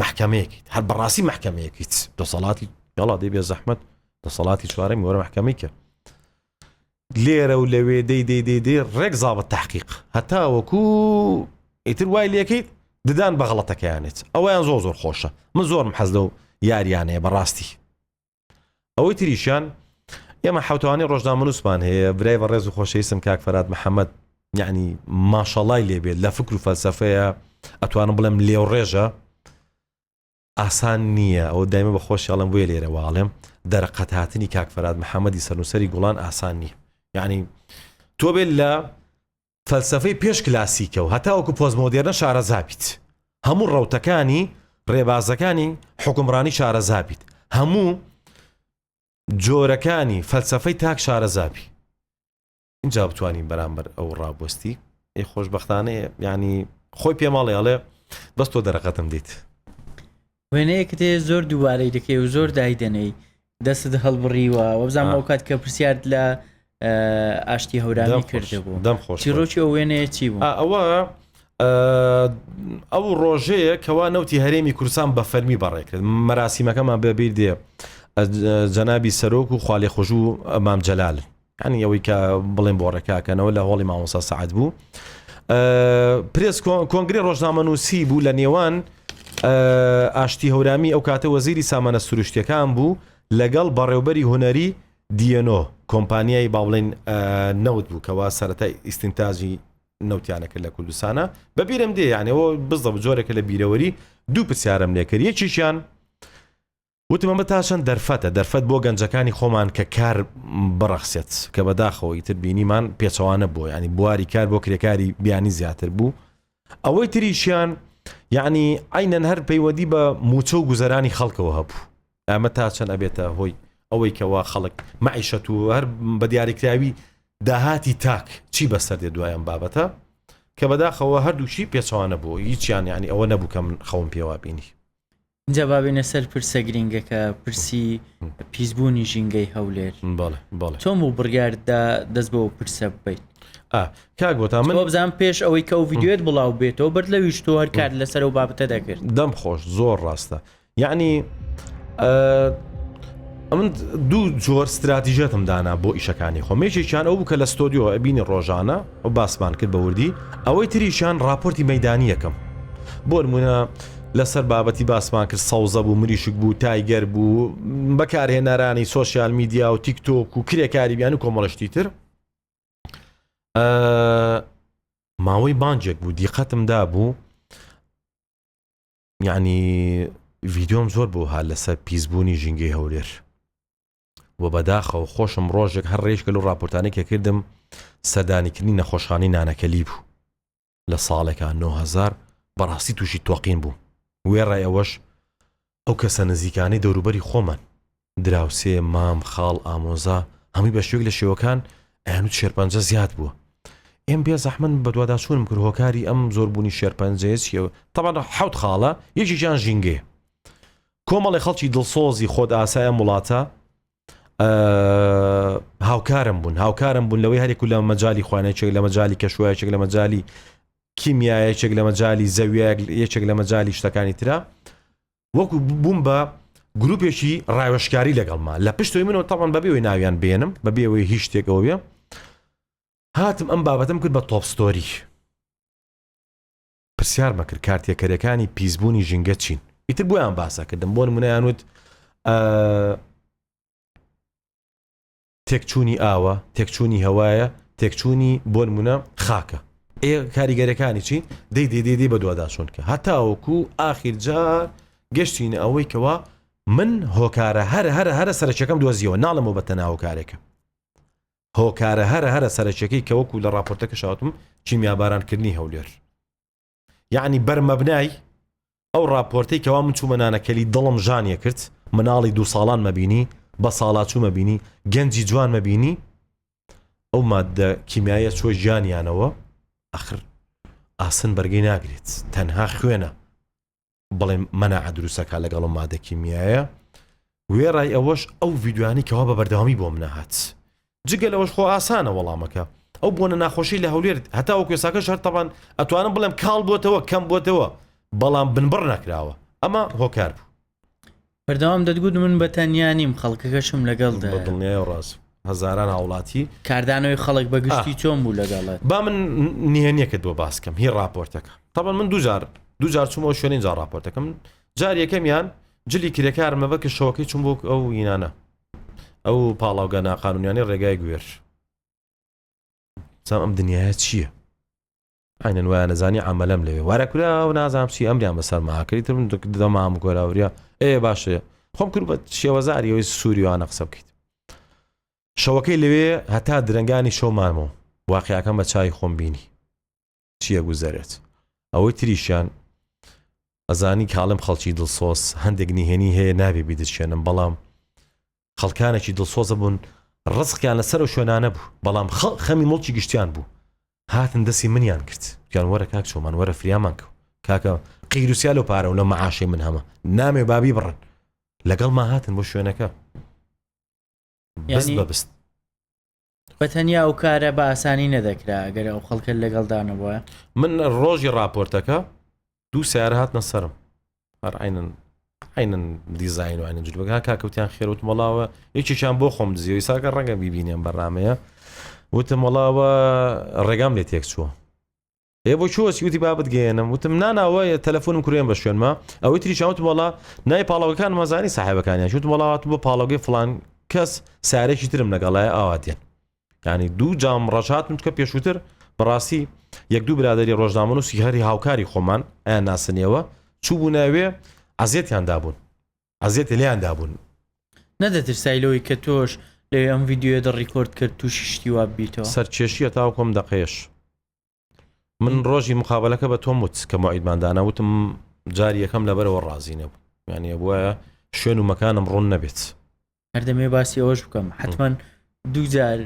محکمەیەکیت هەر بەڕاستی محکمەیەکیت دەسەڵاتی یاڵا دەی بێ زەحمت دەسەڵاتی چوارەمی وەرە محکمەی کە لێرە و لەوێ دەی دەی دەی دەی ڕێک زابط تحقیق هەتا وەکو ئیتر وای لەکەیت ددان بە غەڵەتەکەیانێت ئەویان زۆر زۆر خۆشە من زۆرم حەز لەو یاریانەیە بەڕاستی ئەوەی تریشیان ئێمە حوتوانی ڕۆژنامەنووسمان هەیە برای بە ڕێز و خۆشەویستم کاک فەرات محەممەد یعنی ماشەڵای لێبێت لە فکر و فەلسفەیە ئەتوانم بڵێم لێوڕێژە ئاسان نییە ئەوە دایمە بە خۆشی ئەڵێم بۆیە لێرە واڵێم دەرەقەت هاتنی کاک فەرات محەممەدی سەرنووسەری گوڵان ئاسان نییە یعنی تۆ بێت لە فەلسفەی پێش کلاسیکە و هەتاوەکو پۆستمۆدێرنە شارەزا بیت هەموو ڕەوتەکانی ڕێبازەکانی حکومڕانی شارەزا بیت هەموو جۆرەکانی فەلسفەی تاک شارەزا بی اینجا بتوانین بەرامبەر ئەو ڕابوەستی ئەی خۆشببختانەیە ینی خۆی پێماڵێ ئەڵێ بەس تۆ دەرەقەتم دیت وێنەیەکت هەیە زۆر دووبارەی دەکەی و زۆر دایدەنێی دەستت هەڵبڕیوە وەبزانام ئەو کات کە پرسیارت لە ئاشتی هەورامی کردبوو دەم خۆش چیرۆکی ئەو وێنەیە چی بوو ئەوە. ئەو ڕۆژەیە کەوا نەوتی هەرێمی کوردستان بە فەرمی بەڕێکرد مەراسیمەکەمان بەبیر دێ جەنابی سەرۆک و خوالێخۆشبوو مام جەلال یعنی ئەوەی کە بڵێن بۆ ڕێکاکەنەوە لە هۆڵی مامۆسا سەعد بوو پرێس کۆنگری ڕۆژنامەنووسی بوو لە نێوان ئاشتی هەورامی ئەو کاتە وەزیری سامانە سروشتەکان بوو لەگەڵ بەڕێوبەری هونەری دیەنۆ کۆمپانیای با بڵێن نەوت بوو کەوا سەرەتای ئیستنتاجی نەوتیانە کرد لە کوردستانە بە بیرم دێ یانەوە بزە جۆرێکە لە بیرەوەری دوو پرسیارم لێکرد یەکیشیان وتم ئەمە تا چەند دەرفەتە دەرفەت بۆ گەنجەکانی خۆمان کە کار بڕەخسێت کە بەداخەوە ئیتر بینیمان پێچەوانە بوو ینی بواری کار بۆ کرێکاری بیانی زیاتر بوو ئەوەی تریشیان یعنی عینەن هەر پەیوەندی بە موچە و گوزەرانی خەڵکەوە هەبوو ئەمە تا چەند ئەبێتە هۆی ئەوەی کەوا خەڵک معیشەت و هەر بە دیاریکراوی داهاتی تاک چی بەسەر دێ دوای ئەم بابەتە کە بەداخەوە هەردووکی پێچەوانە بوو هیچیان یعنی ئەوە نەبوو کە من خەوم پێوە بینی. ئینجا با بێینە سەر پرسە گرینگەکە پرسی پیسبوونی ژینگەی هەولێر بەڵێ بەڵێ چۆن بوو بڕیارت دا دەست بۆ پرسە ببەیت؟ ئا کاک بۆتا من تۆ بزانم پێش ئەوەی کە ئەو ڤیدیۆیەت بڵاو بێتەوە بەر لەویش تۆ هەر کارت لەسەر ئەو بابەتە دەکرد. دەم خۆش زۆر ڕاستە یعنی ئەمن دوو جۆر ستراتیژێتم دانا بۆ ئیشەکانی خۆم یەکێکیان ئەو بوو کە لە ستۆدیۆ ئەبینی ڕۆژانە و باسمان کرد بە وردی ئەوەی تریشیان راپۆرتی مەدانیەکەم بۆ نمونە لەسەر بابەتی باسمان کرد سەوزە بوو مریشک بوو تایگەر بوو بەکارهێنەرانی سۆسیال میدیا و تیکتۆک و کرێکاری بیان و کۆمەڵشتی تر ماوەی بانجێک بوو دیقەتم دابوو یعنی ڤیددیۆم زۆر بۆ هاات لەسەر پیسبوونی ژینگەی هەولێر و بەداخەوە خۆشم ڕۆژێک هەر ڕێژکە لەو راپۆرتانەی کە کردم سەردانیکردنی نەخۆشخانەی نانەکەلی بوو لە ساڵێکا 9000 بەڕاستی تووشی تۆقین بوو وێڕای ئەوەش ئەو کەسە نزیکانەی دەوروبەری خۆمان دراوسێ، مام، خاڵ، ئامۆزا، هەمووی بە شێوەیەک لە شێوەکان ئەیانوت شێرپەنجە زیاد بووە. ئێم بێ زەحمەت بەدواداچوونم کرد هۆکاری ئەم زۆربوونی شێرپەنجەیە چییە؟ تەبعەن حەوت خاڵە، یەکێکیان ژینگەیە. کۆمەڵی خەڵکی دڵسۆزی خۆت ئاسای ئەم وڵاتە هاوکارم بوون هاوکارم بوون لەوەی هەرێک و لە مەجای خوانێکێک لە مەجای کەشوایەکێک لە مەجای کیمیا یەکێک لە مەجای زەویەک یەکێک لە مەجای شتەکانی ترە وەکو بووم بە گروپێکی ڕاوێژکاری لەگەڵما لە پشتەوەی منەوە تەبعەن بەبێ ئەوەی ناویان بێنم بەبێ ئەوەی هیچ شتێک ئەوە بێ هاتم ئەم بابەتم کرد بە top story پرسیارمە کرد کارتێکەرەکانی پیسبوونی ژینگە چین ئیتر بۆیان باسە کردم بۆ نمونەیان وت تێکچوونی ئاوە، تێکچوونی هەوایە، تێکچوونی بۆ نموونە خاکە. ئێ کاریگەریەکانی چین؟ دەی دەی دەی دەی بەدواداچوون کە هەتاوەکو ئاخیر جار گەشتینە ئەوەی کەوا من هۆکارە هەرە هەرە هەرە سەرەکیەکەم دۆزیەوە ناڵێمەوە بە تەنها هۆکارێکە هۆکارە هەرە هەرە سەرەکیەکەی کە وەکو لە ڕاپۆرتەکە شاوتم کیمیابارانکردنی هەولێر یەعنی بەرمەبنای ئەو ڕاپۆرتەی کەوا من چوومە نانەکەلی دڵم ژانیە کرد مناڵی دوو ساڵانمە بینی بە ساڵاچوومە بینی گەنجی جوانمە بینی ئەو مادە کیمیایە چوە گیانیانەوە ئەخر ئاسن بەرگەی ناگرێت تەنها خوێنە بڵێ مەناعە دروستەکە لەگەڵ مادە کیمیایە وێڕای ئەوەش ئەو ڤیدیۆیانەی کەوا بە بەردەوامی بۆم نەهات جگە لەوەش خۆ ئاسانە وەڵامەکە ئەو بۆنە ناخۆشی لە هەولێر هەتا وەکو ئێستاکەش هەر تەبان ئەتوانم بڵێم کاڵ بۆتەوە کەم بۆتەوە بەڵام بنبڕ نەکراوە ئەمە هۆکار بوو. بەردەوام دەتگوت من بە تەنیا نیم خەڵکەکەشم لەگەڵدایە. بە دڵنیایەوە ڕاست هەزاران هاوڵاتی. کاردانەوەی خەڵک بە گشتی چۆن بوو لەگەڵت؟ با من نهێنیەکت بۆ باس کەم هی ڕاپۆرتەکە تەبعەن من دووجار دووجار چوومەوە شوێنی جا ڕاپۆرتەکەم جار یەکەمیان جلی کرێکارم لەبەر کرد شەوەکەی چووم بۆ ئەو هینانە ئەو پاڵاوگە ناقانونیانەی ڕێگای گوێر زام ئەم دنیاە چییە عینەن وایە نەزانی عملم لەوێ وارە کورا و نازانم چی ئەمریان بەسەر ماکەی تر من دەمام گۆراوریا ئێ باشەیە خۆم کرد بە شێوەزاری ئەوەی سووریوانە قسە بکەیت شەوەکەی لەوێ هەتا درەنگانی شەومانەوە واقعەکەم بە چای خۆم بینی چیە گوزەرێت ئەوەی تریشیان ئەزانی کاڵم خەڵکی دڵسۆز هەندێک نهێنی هەیە نابێ بیدرچێنم بەڵام خەڵکانێکی دڵسۆزە بوون ڕزقیان لەسەر و شوێنانە بوو بەڵام خەمی مڵکی گشتیان بوو هاتن دەستی منیان کرد گیان وەرە کاک چۆمان وەرە فریامان کەو کاکە قیروسیا لەو پارە و لە معاشەی من هەمە نامێ بابی بڕن لەگەڵ ما هاتن بۆ شوێنەکە بست بە بست. بە تەنیا ئەو کارە بە ئاسانی نەدەکرا گەر ئەو خەڵکە لەگەڵدا نەبووە. من ڕۆژی ڕاپۆرتەکە دوو سیارە هاتنە سەرم هەر عینن عینن دیزین و عینن جلوەکە کاکەوتیان خێر وتم وەڵاوە یەکێکیان بۆ خۆم دزیەوەی ساکە ڕەنگە بیبینیان بەرنمەیە وتم وەڵاوە ڕێگام لێ تێک چووە ئێ بۆ کوێ وتی با بتگەیەنم وتم نا نا وایە تەلەفۆنم کورێن بە شوێنمە ئەوەی تریشان وتم وەڵا ناوی پاڵاوگەکانم ئەزانی ساحێبەکانیان وتم وەڵا هاتم بۆ پاڵاوگەی فڵان کەس سارێکی ترم لەگەڵایە ئاوا دێن یعنی دوو جام ڕەش هاتم چکە پێشووتر بەڕاستی یەک دوو برادری ڕۆژنامەنووسی هەری هاوکاری خۆمان ئەیان ناسنیەوە چوو بووناوێ عەزێتیان دابوون عەزێتی لێیان دابوون. نەدەترسای لەوەی کە تۆش لەوێ ئەم ڤیدیۆیەت ڕیکۆرد کرد تووشی شتی وا ببیتەوە؟ سەرکێشیە تاوەکو ئەم دەقەیەش. من ڕۆژی مقابلەکە بە تۆم وت کە موعیدمان دانا وتم جاری یەکەم لەبەرەوە ڕازی نەبوو یانی ئەبوایە شوێن و مەکانم ڕوون نەبێت. هەر دەمەوێ باسی ئەوەش بکەم حتمما دوو جار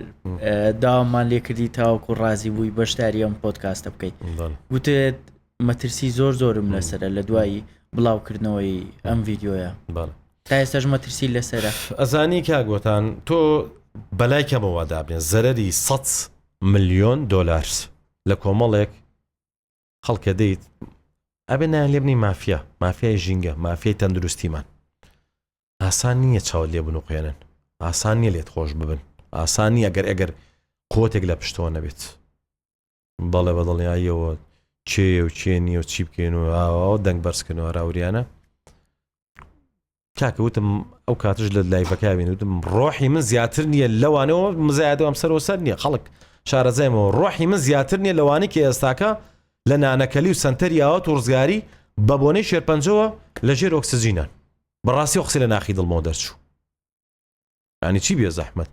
داوامان لێکردی تاوەکو ڕازی بووی بەشداری ئەم پۆدکاستە بکەیت وتت مەترسی زۆر زۆرم لەسرە لە دوایی بڵاوکردنەوەی ئەم ڤیددیویە تا ئێستاش مەترسی لەسرە ئەزانی کاگۆتان تۆ بەلای کەمەوە دابێن زەرری 100 ملیۆن دۆلار لە کۆمەڵێک خەڵکە دەیت ئەبێ نایان لێبنی مافیا مافیای ژینگە مافیای تەندروستیمان ئاسان نییە چاوت لێ بنوقێنن ئاسان نییە لێت خۆش ببن ئاسان نییە گەر ئەگەر قوتێک لە پشتەوە نەبێت بەڵێ بە دڵنیاییەوە کێیە و کێ نییە و چی بکەین و ئاوا دەنگ بەرزکردنەوە راوریانە کاکە وتم ئەو کاتش لە لایڤەکە بین وتم ڕۆحی من زیاتر نییە لەوانەوە مزایەتەوە ئەم سەرەوە سەر نییە خەڵک شارەزایمەوە ڕۆحی من زیاتر نییە لەوانەی کە ئێستاکە لە نانەکەلی و سەنتەری ئاوات و ڕزگاری بە بۆنەی شێرپەنجەوە لە ژێر ئۆکسجینان بەڕاستی ئەو قسەی لە ناخی دڵمەوە دەرچوو ینی چی بێ زەحمەت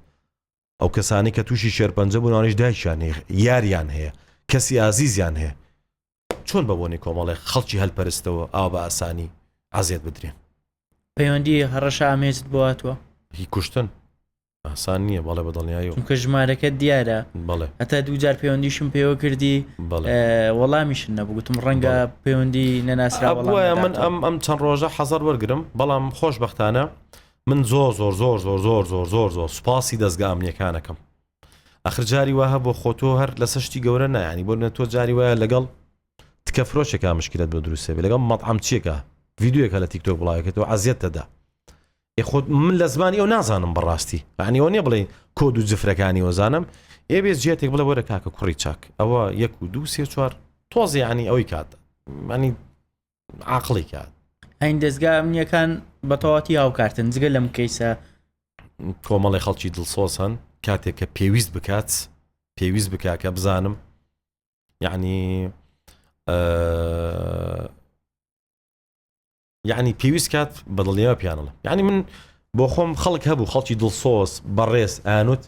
ئەو کەسانی کە تووشی شێرپەنجە بوون ئەوانیش دایکیان هەیە یاریان هەیە کەسی ئازیزیان هەیە چۆن بە بۆنی کۆمەڵێک خەڵکی هەلپەرستەوە ئاوا بە ئاسانی عەزێت بدرێن پەیوەندی هەڕەشە ئامێزت بۆ هاتووە هی کوشتن ئاسان نییە بەڵێ بە دڵنیاییەوە چونکە ژمارەکەت دیارە بەڵێ هەتا دووجار پەیوەندیشم پێوە کردی بەڵێ وەڵامیشن نەبوو گوتم ڕەنگە پەیوەندی نەناسرا وەڵام ئەبوایە من نەداتەوە. ئەم ئەم چەند ڕۆژە حەزەر وەرگرم بەڵام خۆشبەختانە من زۆر زۆر زۆر زۆر زۆر زۆر زۆر زۆر سوپاسی دەزگا ئەمنیەکانەکەم ئەخر جاری وا هەبوو خۆ تۆ هەر لەسەر شتی گەورە نایانی بۆ تۆ جاری وایە لەگەڵ تکە فرۆشێکا مشکلت بۆ دروستێ بێ لەگەڵ مەطعم چیەکە ڤیدیۆیەکە لە تیکتۆک بڵاوێکێتەوە عەزیەت دەدا ئێ خۆ من لە زمانی ئەو نازانم بەڕاستی یعنی ئەوە نییە بڵێ کۆد و جفرەکانی وەزانم ئێ بێ جیەتێک بڵێ وەرە کاکە کوڕی چاک ئەوە یەک و دوو سێ چوار تۆزی ینی ئەوەی کات ینی عقلی کات هەین دەستگا ئەمنیەکان بە تەواتی هاوکارتن جگە لەم کەیسە کۆمەڵی خەڵکی دڵسۆز هەن کاتێک کە پێویست بکات پێویست بکات کە بزانم یعنی یعنی پێویست کات بە دڵنیاوە پیانڵم یعنی من بۆ خۆم خەڵک هەبوو خەڵکی دڵسۆز بەڕێز ئانوت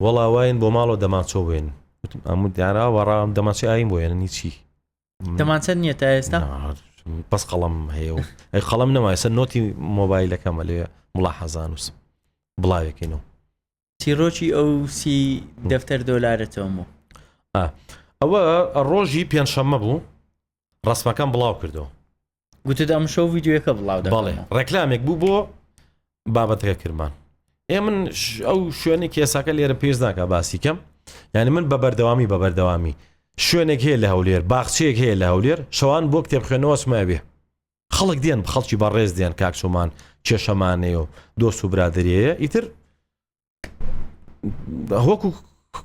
وەڵا واین بۆ ماڵەوە دەمانچۆ بێن وتم ئەمو دیارە وەڕام دەمانچەی ئاین بۆ یێنن چی دەمانچە نییە تا ئێستا بەس قەڵم هەیە و ئەی قەڵم نەما ئێستا نۆتی مۆبایلەکەمە لێ مڵا حەزانوسم بڵاوێکینەوە چیرۆکی ئەو سی دەفتەر دۆلارە چۆن بوو؟ ئەوە ڕۆژی پێنجشەممە بوو ڕسمەکەم بڵاو کردەوە گوتت ئەم شەو ڤیدیۆیەکە بڵاو بەڵێ ڕێکلامێک بوو بۆ بابەتەکە کرمان ئێ من ئەو شوێنی کێساکە لێرە پێویست ناکە باسی کەم یعنی من بە بەردەوامی بە بەردەوامی شوێنێک هەیە لە هەولێر باخچەیەک هەیە لە هەولێر شەوان بۆ کتێب خوێنەوە سماوێ خەڵک دێن خەڵکی بەڕێز دێن کاک چۆمان کێشەمانەیە و دۆست و برادریەیە ئیتر وەکو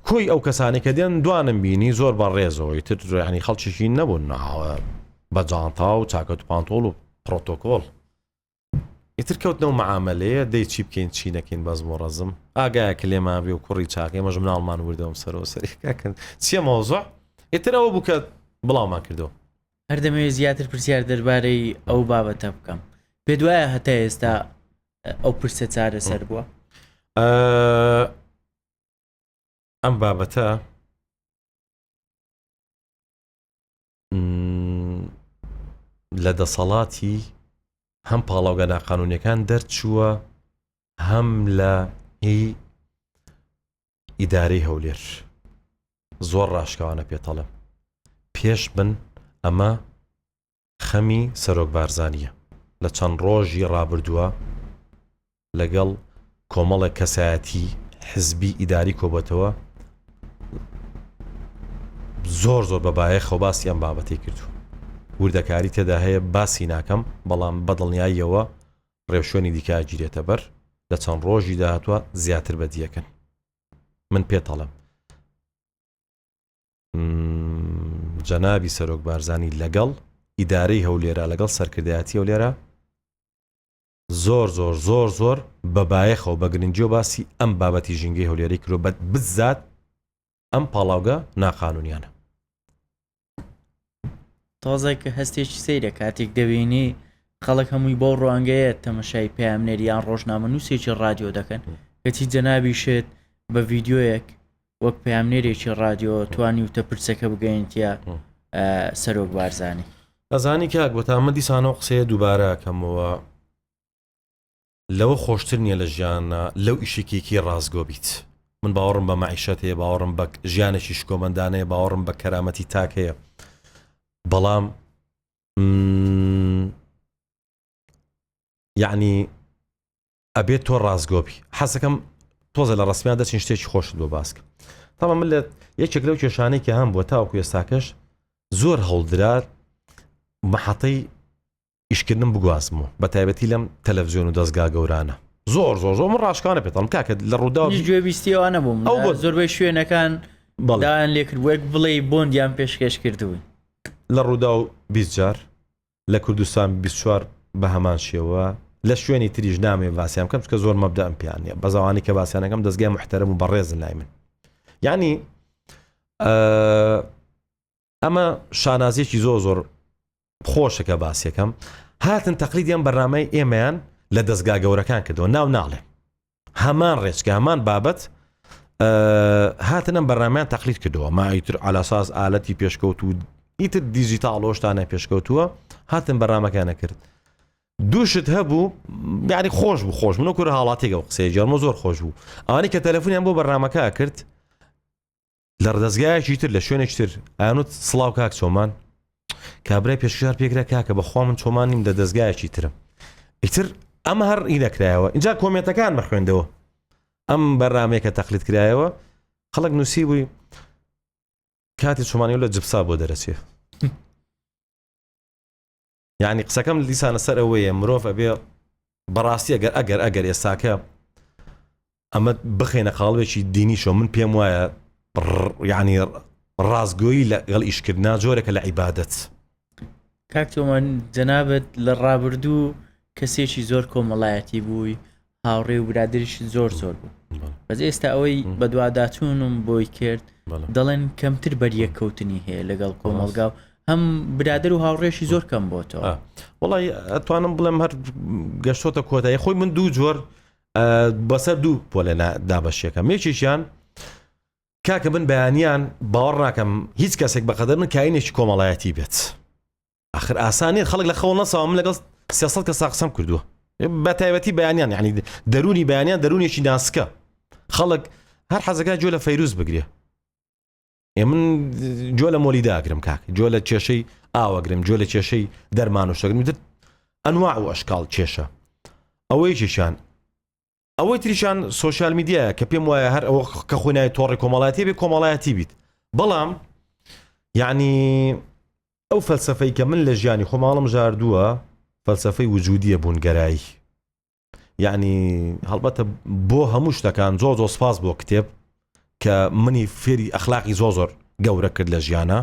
کۆی ئەو کەسانی کە دێن دوانم بینی زۆر بەڕێزەوە ئیتر ینی خەڵکیی نەبوون ناوە بە جانتا و چاکەت و پانتۆڵ و پرۆتۆکۆڵ ئیتر کەوتنەوە معاملەیە دەی چی بکەین چی نەکەین بەزم و ڕەزم ئاگایە کە لێمان بێ و کوڕی چاک ئێمەش مناڵمان وردەوەم سەرەوە سەرەکەن چییە مەوزوع ئیتر ئەوە بوو کە بڵاومان کردەوە هەر دەمەوێت زیاتر پرسیار دەربارەی ئەو بابەتە بکەم پێت وایە هەتا ئێستا ئەو پرسە چارەسەر بووە؟ ئەم بابەتە لە دەسەڵاتی هەم پاڵاوگە ناقانونیەکان دەرچووە هەم لە هی ئیدارەی هەولێر زۆر ڕاشکاوانە پێتەڵێم پێش من ئەمە خەمی سەرۆک بارزانیە لە چەند ڕۆژی ڕابردووە لەگەڵ کۆمەڵێک کەسایەتی حزبی ئیداری کۆبەتەوە. زۆر زۆر بە بایەخەوە باسی ئەم بابەتەی کردو وردەکاری تێدا هەیە باسی ناکەم بەڵام بەدڵنیاییەوە ڕێوشوێنی دیکە ئەگیرێتە بەر لە چەند ڕۆژی داهاتوە زیاتر بەدیەکەن من پێتەڵم جەنابی سەرۆک بارزانی لەگەڵ ئیدارەی هەولێرا لەگەڵ سەرکردایەتی هەولێرا زۆر زۆر زۆر زۆر بە بایەخەوە بە گرنگیەوە باسی ئەم بابەتی ژینگەی هەولێری کرۆ بە بزات ئەم پاڵاوگە ناقانونیانە. تۆزێک هەستێکی سەیرە کاتێک دەبینی خەڵک هەمووی بەو ڕوانگەیە تەمەشای پەیامنێر یان ڕۆژنامەنووسێکی ڕادیۆ دەکەن کەچی جەنابیشت بە ڤیدیۆیەک وەک پەیامنێرێکی ڕادیۆ توانیوتە پرسەکە بگەینتە سەرۆک بارزانی. ئەزانی کاک بۆ تا من دیسانەوە قسەیە دووبارە ئەکەمەوە لەوە خۆشتر نییە لە ژیانا لەو ئیشێکێکی ڕاستگۆ بیت من باوەڕم بە مەعیشەت هەیە باوەڕم بە ژیانێکی شکۆمەندانەیە باوەڕم بە کەرامەتی تاک هەیە بەڵام یعنی ئەبێت تۆ ڕاستگۆبی حەزەکەم تۆزە لە ڕسمیان دەچین شتێکی خۆشت بۆ باسکە تاڵە من لە یەکێک لەو کێشانەی کە هەم بووە تاوەکو ئێستاکەش زۆر هەوڵدرا محەتەی ئیشکردنم بگوازمەوە بە تایبەتی لەم تەلەڤزیۆن و دەزگا گەورانە زۆر زۆر زۆر من ڕاشکانە پێتەڵم کاکە لە ڕووداو منیش گوێبیستی ئەوانە بووم ئەو بۆ زۆربەی شوێنەکان بەڵێ. داوایان لێکرد وەک بڵێی بۆندیان پێشکەش کردبووین. لە ڕووداو 20 جار لە کوردستان 24 بە هەمان شێوە لە شوێنی تریش نامەوێ باسیان بکەم چونکە زۆر مەبدەئم پێیان نییە بەس ئەوانەی کە باسیان ئەکەم دەزگای موحتەرەم و بەڕێزن لای من یعنی ئەمە شانازیەکی زۆر زۆر خۆشە کە باسیەکەم هاتن تەقلیدی ئەم بەرنامەی ئێمەیان لە دەستگا گەورەکان کردەوە ناو ناڵێ هەمان ڕێچکە هەمان بابەت هاتن ئەم بەرنامیان تەقلید کردەوە ما ئیتر ئالاساس ئالەتی پێشکەوت و ئیتر دیجیتاڵۆشتانە پێشکەوتووە هاتن بەرنامەکانە کرد دووشت هەبوو یاری خۆش بوو خۆش منۆ کورە هاڵاتێکە و قسەیە جارمە زۆر خۆش بوو ئەوانی کە تەلەفۆنیان بۆ بەرنامەکە کرد لە دەزگایەکی تر لە شوێنێکی تر ئەیانوت سڵاو کاک چۆمان کابرای پێشکار پێکرا کاکە بەخوا من چۆمان نیم لە دەزگایەکی ترم ئیتر ئەمە هەر ئی نەکرایەوە اینجا کۆمێنتەکان بەخوێندەوە ئەم بەرنامەیە کە تەقلید کرایەوە خەڵک نووسی بووی کاتی چۆمانی لە جپسا بۆ دەرەچێ یعنی قسەکەم دیسانە سەر ئەوەیە مرۆڤ ئەبێ بەڕاستی ئەگەر ئەگەر ئەگەر ئێستاکە ئەمە بخێنە قاڵبێکی دینیشەوە من پێم وایە یعنی ڕاستگۆیی لەگەڵ ئیشکردنا جۆرێکە لە عیبادەت. کاک تۆمان جەنابت لە ڕابردوو کەسێکی زۆر کۆمەڵایەتی بووی هاوڕێ و برادریشت زۆر زۆر بوو بەس ئێستا ئەوەی بەدواداچوونم بۆی کرد دەڵێن کەمتر بەریەککەوتنی هەیە لەگەڵ کۆمەڵگا و هەم برادر و هاوڕێشی زۆر کەم بۆتەوە. وڵی ئەتوانم بڵێم هەر گەشتۆتە کۆتایی خۆی من دوو جۆر بەسەر دوو پۆلێنا دابەشیەکەم یەکێکیان کاکە من بەیانیان باوەڕ ناکەم هیچ کەسێک بەقەدەر من کاینێکی کۆمەڵایەتی بێت ئەخر ئاسان نیە خەڵک لە خەوە نەساوە من لەگەڵ 300 کەسا قسەم کردووە بە تایبەتی بەیانیان یعنی دەرونی بەیانیان دەرونێکی ناسکە خەڵک هەر حەزەکە گوێ لە فەیروز بگرێ ئێ من گوێ لە مۆلیدا ئەگرم کاک گوێ لە کێشەی ئاوەگرم گوێ لە کێشەی دەرمان و شەگرم تر ئەنواع و ئەشکال کێشە ئەوە یەکێکیان ئەوەی تریشان سۆشیال میدیایە کە پێم وایە هەر ئەوە کە خۆی ناوی تۆڕی کۆمەڵایەتی بێ کۆمەڵایەتی بیت بەڵام یعنی ئەو فەلسفەی کە من لە ژیانی خۆماڵم ژاردووە فەلسفەی وجودیە بوونگەرایی یعنی هەڵبەتە بۆ هەموو شتەکان زۆر زۆر سپاس بۆ کتێب کە منی فێری ئەخلاقی زۆر زۆر گەورە کرد لە ژیانە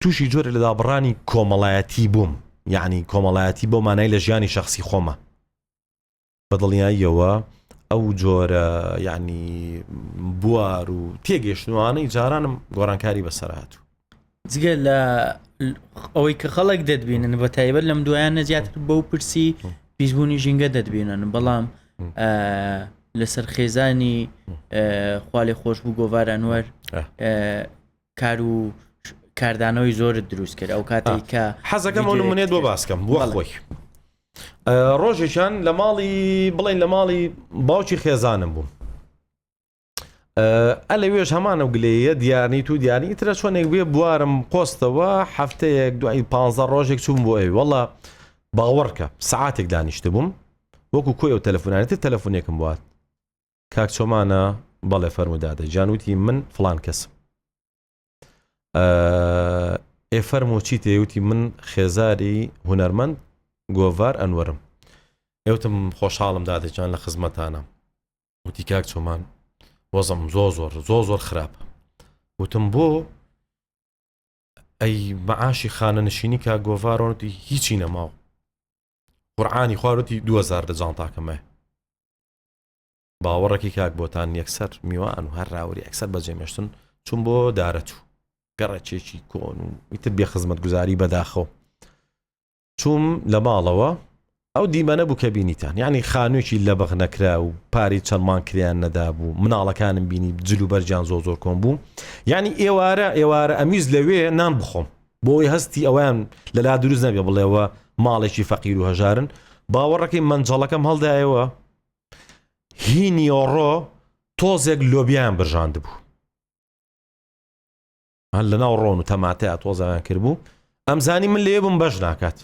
تووشی جۆرە لە دابڕانی کۆمەڵایەتی بووم یعنی کۆمەڵایەتی بۆ مانای لە ژیانی شخصی خۆمە بە دڵنیاییەوە ئەو جۆرە یعنی بوار و تێگەشتنوانەی جارانم گۆڕانکاری بەسەر هاتوو. جگە لە ئەوەی کە خەڵک دەتبینن بە تایبەت لەم دوایانە زیاتر بەو پرسی پیسبوونی ژینگە دەتبینن بەڵام لەسەر خێزانی خوالێ خۆش بوو گۆڤار ئەنوەر کار و کاردانەوەی زۆرت دروست کرد ئەو کاتێک کە حەزەکەم ئەو نمونێت بۆ باسکەم بۆ خۆی ڕۆژێکیان لە ماڵی بڵین لە ماڵی باوکی خێزانم بووم ئە لەوێش هەمانە و گلەیە دیانی تو دیانی ترە چۆنێک بێ بوارم قۆستەوە هەفتەیەک دوای پ ڕۆژێک چوم بۆ ئەوی وەڵا باوەڕکە سعاتێک دانیشت بووم وەکو کۆی ئەو تەلەفۆنانێتر تەلەفۆنێکم بوات کاک چۆمانە بەڵێ فەرموو دادە گیان وتی من فڵان کەسم. ئێ فەرموو چیت هەیە وتی من خێزاری هونەرمەند گۆڤار ئەنوەرم. ئێوتم خۆشحاڵم دادە گیان لە خزمەتانە. وتی کاک چۆمان وەزم زۆر زۆر زۆر زۆر خراپە. وتم بۆ؟ ئەی مەعاشی خانەنشینی کاک گۆڤار وتی هیچی نەماوە. قورعانی خواروتی 2000 لە جانتاکەمە. باوەڕەکی کاک بۆتان یەکسەر میوان و هەر راوری ئەکسەر بەجێمێشتن چون بۆ دارەتوو گەڕەکێکی کۆن و ئیتر بێ خزمەتگوزاری بەداخەوە چوم لە ماڵەوە ئەو دیمەنە بوو کە بینیتان یعنی خانوویەکی لەبەغ نەکرا و پارەی چەند مانگ کرێیان نەدابوو مناڵەکانم بینی جل و بەرگیان زۆر زۆر کۆن بوو یعنی ئێوارە ئێوارە ئەمیز لەوێ نان بخۆم بۆی هەستی ئەویان لەلا دروست نەبێ بڵێەوە ماڵێکی فەقیر و هەژارن باوەڕەکەی مەنجەڵەکەم هەڵدایەوە هی نیۆڕۆ تۆزێک لۆبیان برژاندبوو هەر لە ناو ڕۆن و تەماتەیا تۆزیان کردبوو ئەمزانی من لێ بووم بەش ناکات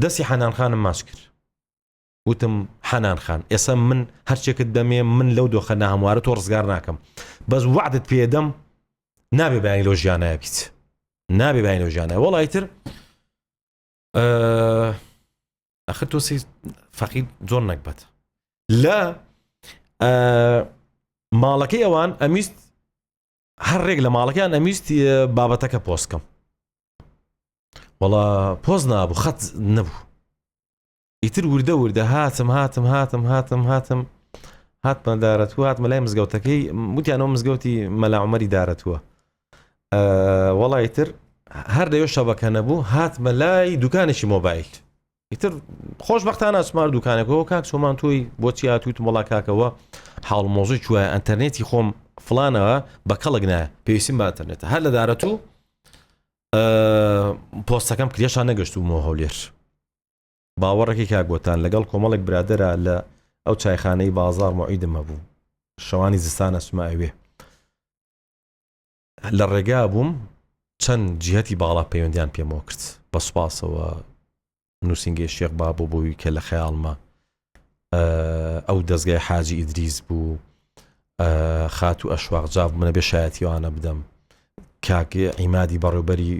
دەستی حەنان خانم ماچ کرد وتم حەنان خان ئێستا من هەرچێکت دەمێ من لەو دۆخە ناهەموارە تۆ ڕزگار ناکەم بەس وعدت پێدەم نابێ بەیانی لەو ژیانایە بیت نابێ بەیانی لەو ژیانایە وەڵی تر ئەخر تۆ سی فەقیر زۆر نەگبەت لە ماڵەکەی ئەوان ئەمیست هەر ڕێک لە ماڵەکەیان ئەمیست بابەتەکە پۆستکەم وەڵا پۆست نابوو خەت نەبوو ئیتر وردە وردە هاتم هاتم هاتم هاتم هاتم هاتمە دارەتوو هاتمە لای مزگەوتەکەی وتیانەوە مزگەوتی مەلا عومەری دارەتووە وەڵا ئیتر هەر لەوێ شەبەکە نەبوو هاتمە لای دوکانێکی مۆبایل ئیتر خۆشبەختانە ئەچمە دوکانێکەوە کاک چۆمان تۆی بۆچی هاتوویتم وەڵا کاکەوە حاڵ مۆزوی چوە ئەتەرنێتی خۆم فلانەوە بە کەڵک نایە پێویستیم بە ئەتەرنێتە هەر لە دارەتوو پۆستەکەم کرێشان نەگەشتومەوە هەولێر باوەڕێکی کاک بۆتان لەگەڵ کۆمەڵێک برادرا لە ئەو چایخانەی بازار موعیدم هەبوو شەوانی زستان ئەچمە ئەوێ لە ڕێگا بووم چەند جیهتی باڵا پەیوەندیان پێمەوە کرد بە سوپاسەوە نووسینگەی شێخ بابۆ بۆی کە لە خەیاڵمە ئەو دەستگای حاجی ئیدریس بوو خاتو ئەشواق جاف منە بێ شایەتیوانە بدەم کاک عیمادی بەڕێوبەری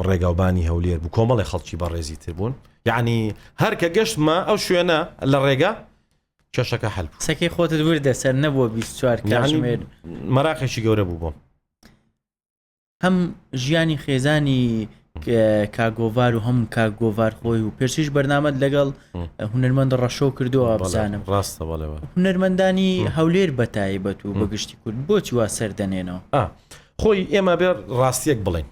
ڕێگاوبانی هەولێر بوو کۆمەڵی خەڵکی بەڕێزی تر بوون یعنی هەر کە گەشتمە ئەو شوێنە لە ڕێگا کێشەکە حل بوو. قسەکەی خۆتت وردە سەر نەبووە 24 کاتژمێر. مەراقێکی گەورە بوو بۆم. هەم ژیانی خێزانی کاک گۆڤار و هەم کاک گۆڤار خۆی و پێشیش بەرنامەت لەگەڵ هونەرمەند ڕەشۆ کردووە بزانم ڕاستە بەڵێ هونەرمەندانی هەولێر بەتایبەت و بەگشتی کورد بۆچی وا سەر دەنێنەوە خۆی ئێمە بێ ڕاستیەک بڵێن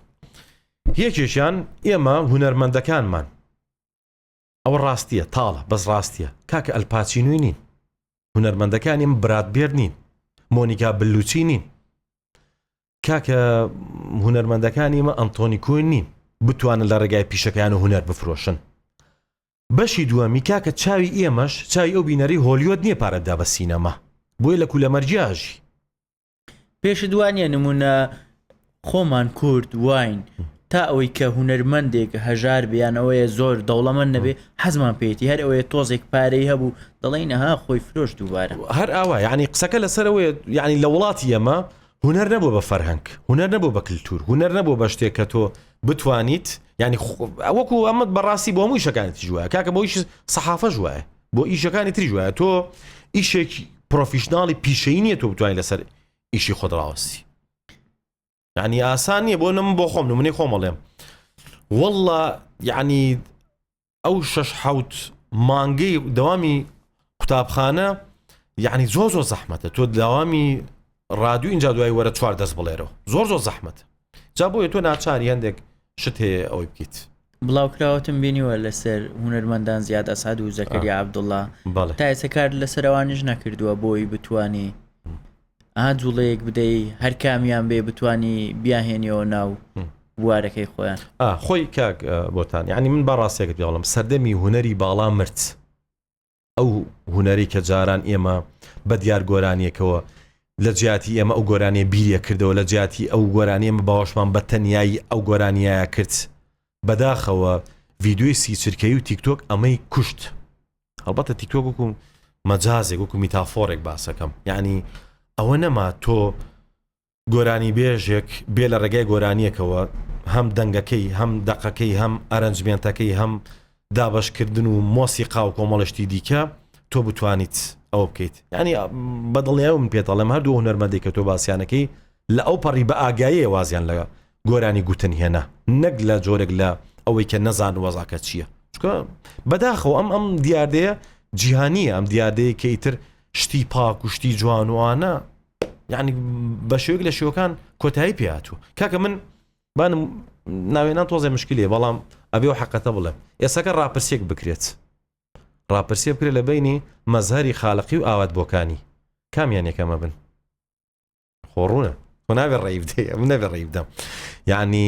یەکێکیان ئێمە هونەرمەندەکانمان ئەوە ڕاستیە تاڵە بەس ڕاستیە کاکە ئەلپاچینوی نین هونەرمەندەکانی من براد بێر نین مۆنیکا بلوچی نین کاکە هونەرمەندەکانی مە ئەنتۆنی کوین نین بتوانن لە ڕێگای پیشەکەیان و هونەر بفرۆشن بەشی دووەمی کاکە چاوی ئێمەش چاوی ئەو بینەری هۆلیۆد نییە پارەدا بە سینەما بۆیە لە کولەمەرگیاژی پێشت وا نییە نمونە خۆمان کورد واین تا ئەوەی کە هونەرمەندێک هەژار بێ یان ئەوەیە زۆر دەوڵەمەند نەبێ حەزمان پێیەتی هەر ئەوەیە تۆزێک پارەی هەبوو دەڵێین ئەها خۆی فرۆشت دووبارە. هەر ئاوا یعنی قسەکە لەسەرەوەیە یعنی لە وڵاتی ئێمە هونەر نەبووە بە فەرهەنگ هونەر نەبووە بە کللتور هونەر نەبووە بە شتێک کە تۆ بتوانیت یعنی وەکو ئەمە بەڕاستی بۆ هەموو ئیشەکانی تریش وایە کاکە بۆ ئیش سەحافەش وایە بۆ ئیشەکانی تریش وایە تۆ ئیشێکی پرۆفیشناڵی پیشەیی نییە تۆ بتوانانی لەسەر ئیشی خۆت ڕاوەستی یعنی ئاسان نییە بۆ نم بۆ خۆم نمونەی خۆم ئەڵێم والله یعنی ئەو شەش حوت مانگەی دەوامی قوتابخانە یعنی زۆر زۆر زەحمەتە تۆ داوامی ڕادوو اینجا دوای وەرە چوار دەست بڵێرەوە زۆر زۆر زەحمەتە جا بۆیە تۆ ناچاری هەندێک شت هەیە ئەوەی بکەیت. بڵاوکراوەتم بینیوە لەسەر هونەرمەندان زیاد ئەسعەد و زەکەریا عەبدوڵا تا ئێستا کارت لەسەر ئەوانیش نەکردووە بۆی بتانی ئا جوڵەیەک بدەی هەر کامیان بێ بتانی بیاهێنیەوە ناو بوارەکەی خۆیان. خۆی کاک بۆتان یعنی من با ڕاستێکت پێ بڵێم سەردەمی هونەری باڵا مرد ئەو هونەرەی کە جاران ئێمە بە دیار گۆرانیەکەوە لە جیاتی ئێمە ئەو گۆرانیە بیریە کردەوە لە جیاتی ئەو گۆرانیە ئێمە باوەشمان بە تەنیایی ئەو گۆرانیایە کرد بەداخەوە ڤیدیۆی سی چرکەیی و تیکتۆک ئەمەی کوشت هەڵبەتە تیکتۆک وەکو مەجازێک وەکو میتافۆرێک باسەکەم یعنی ئەوە نەما تۆ گۆرانیبێژێک بێ لە ڕێگای گۆرانییەکەوە هەم دەنگەکەی، هەم دەقەکەی، هەم ئەرەنجمێنتەکەی، هەم دابەشکردن و مۆسیقا و کۆمەڵە شتی دیکە تۆ بتوانیت ئەوە بکەیت. یعنی بە دڵنیایەوە من پێت ئەڵێم هەردوو هونەرمەندەی کە تۆ باسیانەکەی لە ئەو پەڕی بە ئاگاییە وازیان لە گۆرانی گوتن هێنا نەک لە جۆرێک لە ئەوەی کە نەزان وەزاکە چییە چونکە بەداخەوە ئەم ئەم دیاردەیە جیهانیە ئەم دیاردەیە کە ئیتر شتی پاک و شتی جوان و ئانە یعنی بە شێوەیەک لە شێوەکان کۆتایی پێ هاتووە کاکە من بانم ناوێنان تۆزێ مشکلێ بەڵام ئەبێ و حەقەتە بڵێم ئێسەکە ڕاپرسیەک بکرێت ڕاپرسیە بکرێت لە بینی مەزهری خالقی و ئاوات بۆکانی کامیان یەکەمە بن خۆڕوونە خۆ نابێ ڕێی بدەی ئەم نەبێ ڕێی بدەم یعنی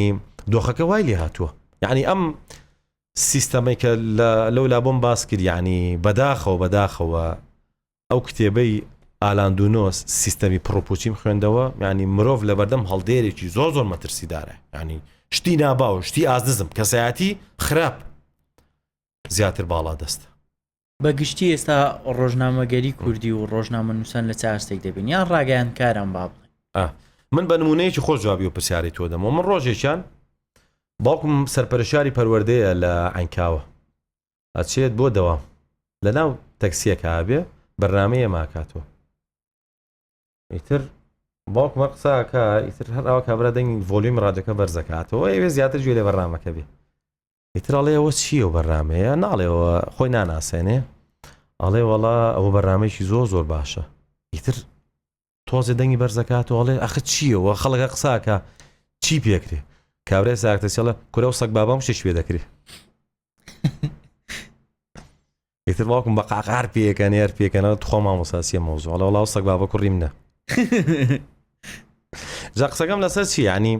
دۆخەکە وای لێ هاتووە یعنی ئەم سیستەمەی کە لەو لا بۆم باس کرد یعنی بەداخەوە بەداخەوە ئەو کتێبەی ئالان دونۆس سیستەمی پڕوپوچیم خوێندەوە یعنی مرۆڤ لەبەردەم هەڵدێرێکی زۆر زۆر مەترسیدارە یعنی شتی ناباو شتی ئازدزم کەسایەتی خراپ زیاتر باڵا دەستە. بە گشتی ئێستا ڕۆژنامەگەری کوردی و ڕۆژنامەنووسان لە چ ئاستێک دەبین یان ڕاگەیاندکاران با بڵێین؟ من بە نمونەیەکی خۆش جوابی و پرسیاری تۆ دەمەوە من ڕۆژێکیان باوکم سەرپەرشاری پەروەردەیە لە عینکاوە ئەچێت بۆ دەوام لە ناو تەکسیەکە بێ بەرنامەیە ماکاتەوە ئیتر باوکم هەر قساکە ئیتر هەر ئەوە کابرا دەنگی ڤۆلیوم ڕادەکە بەرزەکاتەوە ئەوێ زیاتر گوێ لە بەرنامەکە بێ ئیتر ئەڵێ ئەوە چییە و بەرنامەیە ناڵێەوە خۆی ناناسێنێ ئەڵێ وەڵا ئەوە بەرنمەیەکی زۆر زۆر باشە ئیتر تۆزێ دەنگی بەرزەکاتەوە ئەڵێ ئەخ چییەوە خەڵەکە قساکە چی پێکرێ کابرای ساکتەسیڵە کورە و سەگ بابام شتێک پێ دەکرێ ئیتر باوکم بە قاقار پێکەنێ هەر پێکەنەوە تخوا مامۆستا چیە مەوزوع ئەڵێ وەڵا سەگ بابە کوڕی منە جا قسەکەم لەسەر چی یعنی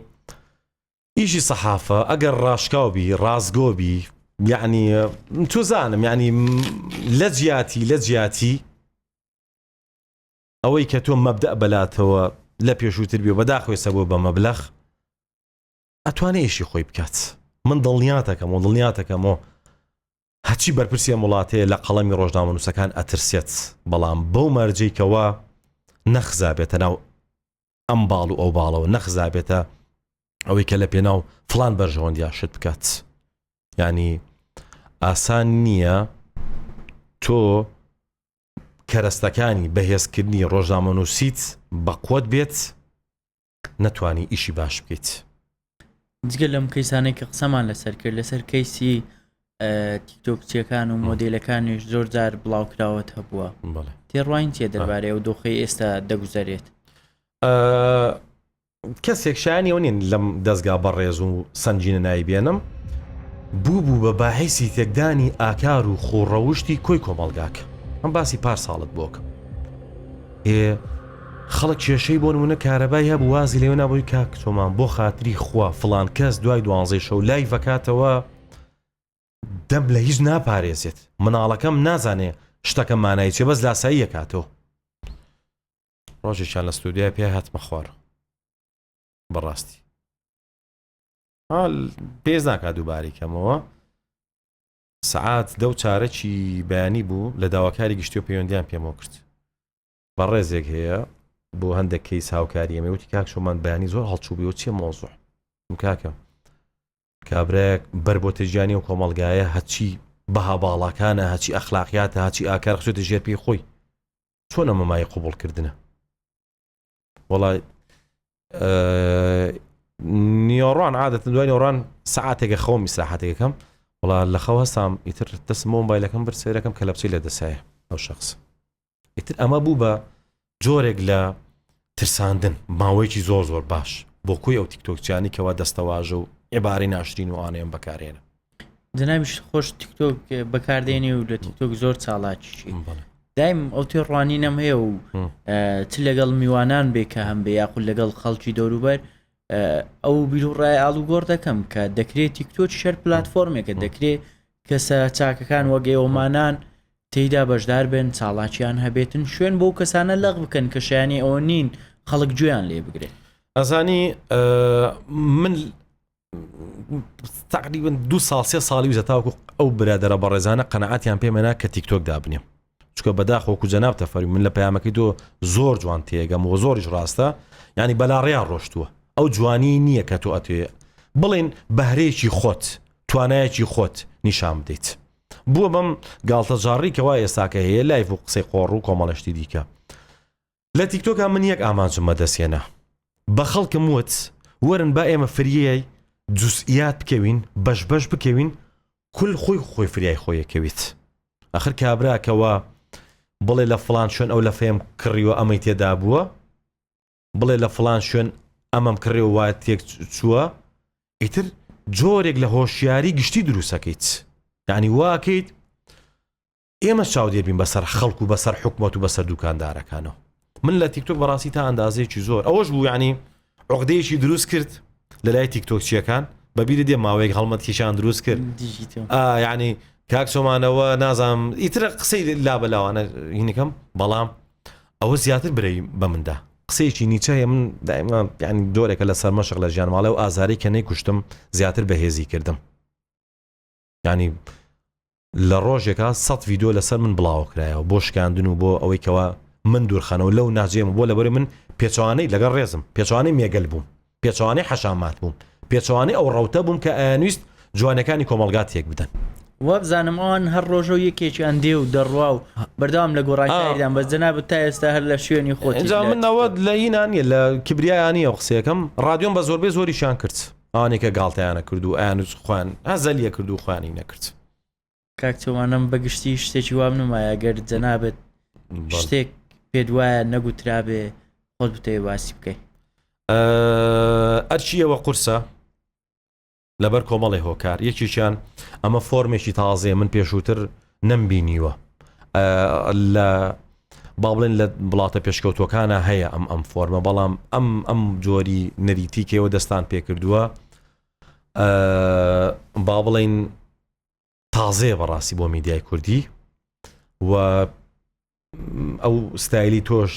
ئیشی سەحافە ئەگەر ڕاشکاو بی ڕاستگۆ بی یعنی توزانم یعنی لە جیاتی لە جیاتی ئەوەی کە تۆ مەبدە بەلاتەوە لە پێشووتر بێ بەداخوێ سەبوو بە مەبلەغ ئەتوانێ ئیشی خۆی بکات من دڵنیاتەکەم و دڵنیاتەکەمەوە هەرچی بەرپرسی ئەم وڵاتەیە لە قەڵەمی ڕۆژنامەنووسەکان ئەترسێت، بەڵام بەو مەرجەی کەوا نەخزابێتە ناو ئەم باڵ و ئەو باڵەوە، نەخزابێتە ئەوەی کە لە پێناو فڵان بەرژەوەندیا شت بکات. یعنی ئاسان نییە تۆ کەرەستەکانی بەهێزکردنی ڕۆژنامەنووسیت بەقوت بێت نەتوانی ئیشی باش بکەیت. جگە لەم کەیسانەی کە قسەمان لەسەر کرد لەسەر کەیسی تیکتۆکچیەکان و مۆدیلەکانیش زۆر جار بڵاو کراوەت هەبووە تێڕواین چیە دەربارەی ئەو دۆخی ئێستا دەگوزارێت؟ کەسێک شایانی ئەوە نین لەم دەستگا بەڕێز و سەنگینە ناوی بێنم بوو بوو بە باعیسی تێکدانی ئاکار و خوڕەوشتی کۆی کۆمەڵگاکە ئەم باسی پار ساڵت بۆکەم ئێ خەڵک کێشەی بۆ نمونە کارەبای هەبوو وازی لێوە نابووی کاک چۆمان بۆ خاتری خوا فڵان کەس دوای دوانزەی شەو لای ڤکاتەوە دەم لە هیچ ناپارێزێت مناڵەکەم نازانێ شتەکە مانای چێ بەس لاسایی کاتەوە ڕۆژێکیان لە ستۆدیای پێ هاتمە خوار بەڕاستی پێز ناکات دووبارەی کەمەوە سەعات دە و چارەکی بەیانی بوو لە داواکاری گشتی و پەیوەندیان پێمەوە کرد بەڕێزێک هەیە بۆ هەندێک کەیس هاوکاری ئەمە وتی کاک شۆمان بەیانی زۆر هەڵچوو بوو چیە مۆزوع کاکە کابراەک بەر بۆ تێژیانی و کۆمەلگایە هەچی بەها باڵاکانە هەچی ئەخلاقیاتە هەچی ئاکار خسێتە ژێر پێی خۆی چۆن ئەمە مای قوبڵکردنە وڵی نیۆڕان عادەتەن دوای نیۆڕان سەعاتێکە خەوم ئیسراحەتێکەکەم وڵا لە خەو هەستام ئیتر دەستم بۆ مۆبایلەکەم برد سەیرەکەم کە لەپچەی لە دەسایە ئەو شخص ئیتر ئەمە بوو بە جۆرێک لە ترساندن ماوەیەکی زۆر زۆر باش بۆ کۆی ئەو تیکتۆکچیانی کەوا دەستەواژە و عبارەی ناشرین و ئانەیان بەکارێنە جەنابیش خۆش تیکتۆک بەکاردێنی و لە تیکتۆک زۆر چاڵاکیشی دایم ئەو تێڕوانینەم هەیە و چ لەگەڵ میوانان بێ کە هەم بێ یاخود لەگەڵ خەڵکی دەوروبەر ئەو بیرروڕای ئاڵوگۆڕ دەکەم کە دەکرێت تیکتۆک شەر پلتفۆرمێکە دەکرێت کەسە چاکەکان وەک ئێوەمانان تێیدا بەشدار بن چاڵاکیان هەبێتن شوێن بۆ کەسانە لەغ بکەن کە شایانی ئەوە نین خەڵک گوێیان لێ بگرێت ئەزانی من تقریبا دو ساڵ سێ ساڵی وزە تاوەکو ئەو برادەرە بەڕێزانە قەنەعاتیان پێمەنا کە تیکتۆک دابنێم. چکە بەداخ وەکو جەناب تەفەری من لە پەیامەکەی تۆ زۆر جوان تێگەم و زۆریش ڕاستە ینی بەلاڕێیان ڕۆشتووە ئەو جوانی نییە کە تۆ ئەتوێ بڵێن بەهرەیەکی خۆت توانایەکی خۆت نیشان بدەیت بووە بەم گاڵتەجاڕی کەوا ئێستاکە هەیە live و قسەی قۆڕ و کۆمەڵشتی دیکە لە تیکتۆکا من یەک ئامانجم بەدەستهێنا بە خەڵکم وت وەرن با ئێمە فریای جوزئیات بکەوین بەش بەش بکەوین کل خۆی خۆی فریای خۆی ئەکەویت ئەخر کابرا کەوا بڵێ لە فڵان شوێن ئەو لەفەیەم کڕیوە ئەمەی تێدا بووە بڵێ لە فڵان شوێن ئەمەم کڕیوە وا تێک چووە ئیتر جۆرێک لە هۆشیاری گشتی دروستەکەیت یعنی واکەیت ئێمە چاودێر بین بەسەر خەڵک و بەسەر حکومەت و بەسەر دوکاندارەکانەوە من لە تیکتۆک بەڕاستی تا ئەندازەیەکی زۆر ئەوەش بوو یعنی عقدەیەکی دروست کرد لە لای تیکتۆکچیەکان بەبیری دێ ماوەیەک هەڵمەتیشان دروست کرد یعنی کاک سۆمانەوە نازانم ئیتر قسەی لا بەلاوانە هینەکەم بەڵام ئەوە زیاتر برەی بە مندا قسەیەکی نیچە هەیە من دایما یعنی جۆرێکە لە سەرمەشق لە ژیان ماڵێ و ئازاری کە نەیکوشتم زیاتر بەهێزی کردم یانی لە ڕۆژێکا سە ڤیدۆ لەسەر من بڵاوکرایەوە بۆ شکاندن و بۆ ئەوەی کەوا من دوورخەنەوە لەو ناجێم بۆ لەبەر من پێچوانەی لەگەڵ ڕێزم پێچوانەی مێگەل بووم پێچوانەی حەشامات بووم پێچوانەی ئەو ڕەوتە بووم کە ئەیانویست جوانەکانی کۆمەڵگا تێک بدەن. وابزانم ئەوان هەر ڕۆژە و یەکێکیان دێ و دەڕوا و بەردەوام لە گۆڕانکاریدان بەس جەنابت تا ئێستا هەر لە شوێنی خۆتی ئینجا من ئەوە لە هینا نییە لە کبریایا نییە ئەو قسەیەکەم ڕادیۆم بە زۆربەی زۆریشیان کرد. ئەوانەی کە گاڵتەیانە کرد و ئەیان خۆیان هەزەلیە کرد و خۆیانی نەکرد. کاک چۆمانم بە گشتی شتێکی وام نمایە گەر جەنابت شتێک پێت وایە نەگوترابێ خۆت بتەوێ باسی بکەی. ئەرچی ئەوە قورسە لەبەر کۆمەڵی هۆکار یەکێکیان ئەمە فۆرمێکی تازەیە من پێشووتر نەمبینیوە لە با بڵێن لە وڵاتە پێشکەوتوەکانە هەیە ئەم ئەم فۆرمە بەڵام ئەم ئەم جۆری نەریتی کێوە دەستان پێکردووە با بڵین تازەیە بەڕاستی بۆ میدیای کوردی و ئەو ستایلی تۆش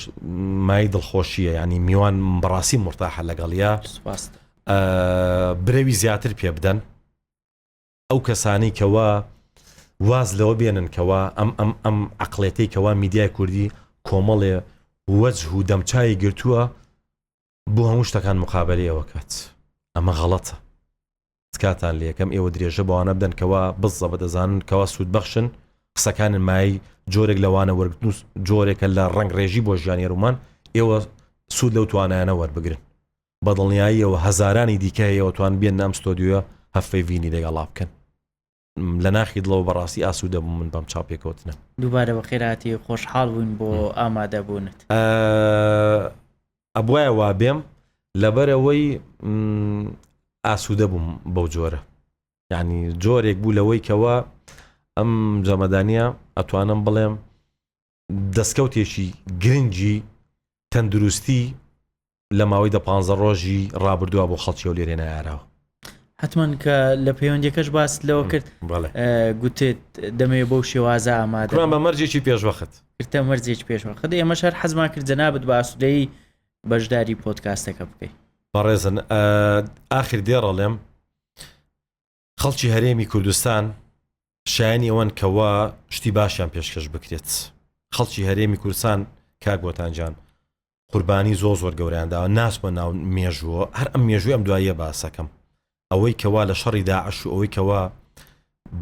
مای دڵخۆشیە ینی میوان بەڕاستی مرتاحە لەگەڵە برەوی زیاتر پێ بدەن ئەو کەسانەی کەوا واز لەوە بێنن کەوا ئەم ئەم ئەم عەقڵێتەی کەوا میدیای کوردی کۆمەڵێ وەجه و دەمچوی گرتووە بۆ هەموو شتەکان مقابلەی ئەوە کات ئەمە غەڵەتە تکاتان لەکەم ئێوە درێژە بەوانە بدەن کەوا بزە بە دەزانن کەوا سوود بەخشن قسەکانن مای جۆرێک لەوانە وەرگتن و جۆرێکە لە ڕەنگ ڕێژی بۆ ژیانی ڕوومان ئێوە سوود لەو توانایانە وەربگرن بە دڵنیاییەوە هەزارانی دیکە هەیە ئەتوان بێنە ئەم ستۆدیۆیە هەفەیڤینی لەگەڵا بکەن لە ناخی دڵەوە بەڕاستی ئاسوودە بووم من بەم چاوپێکەوتنە. دووبارە بەخێرهاتی خۆشحاڵ بووین بۆ ئامادەبوونت. ئەبوایە وابێم لەبەرئەوەی ئاسوودە بووم بەو جۆرە یعنی جۆرێک بوو لەوەی کەوا ئەم جەمەدانیە ئەتوانم بڵێم دەستکەوتێکی گرنگی تەندروستی لە ماوەی دە پانزە ڕۆژی ڕابردووە بۆ خەڵکی هەولێر هێنایە ئاراوە. حتمما کە لە پەیوەندیەکەش باست لەوە کرد گوتت دەمەوێت بەو شێوازە ئامادە بم بە مەرجێکی پێشوەخت کرتە مەرجێکی پێشوەخت ئێمەش هەر حەزمان کرد جەنابت بە ئاسوودەیی بەشداری پۆدکاستەکە بکەی. بەڕێزن ئاخر دێڕەڵێم خەڵکی هەرێمی کوردستان شایەنی ئەوەن کەوا شتی باشیان پێشکەش بکرێت خەڵکی هەرێمی کوردستان کاک بۆتان جان قوربانی زۆر زۆر گەوریان داوە ناچمە ناو مێژووە هەر ئەم مێژووی ئەم دواییە باسەکەم ئەوەی کەوا لە شەڕی داعش و ئەوەی کەوا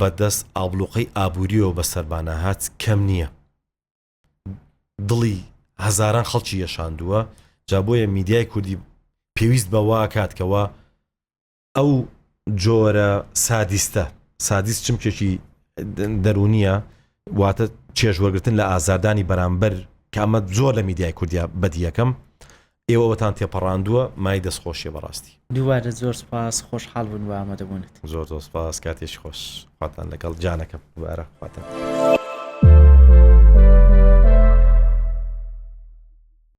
بەدەست ئابلوقەی ئابووریەوە بەسەرمانە هات کەم نییە دڵی هەزاران خەڵکی یەشاندووە جا بۆیە میدیای کوردی پێویست بەوە کات کەوا ئەو جۆرە سادیستە، سادیست چمکێکی دەروونیە واتە چێژ وەرگتن لە ئازاردانی بەرامبەر کە ئەمە زۆر لە میدیای کوردیا بەدیەکەم ئێوە ئەوتان تێپەڕاندووە مای دەستخۆشیە بەڕاستی. دووبارە زۆر سپاس خۆشحاڵ بووین بە ئامادەبوونت. زۆر زۆر سپاس کاتێکی خۆش خواتان لەگەڵ جانەکەم دووبارە خواتان.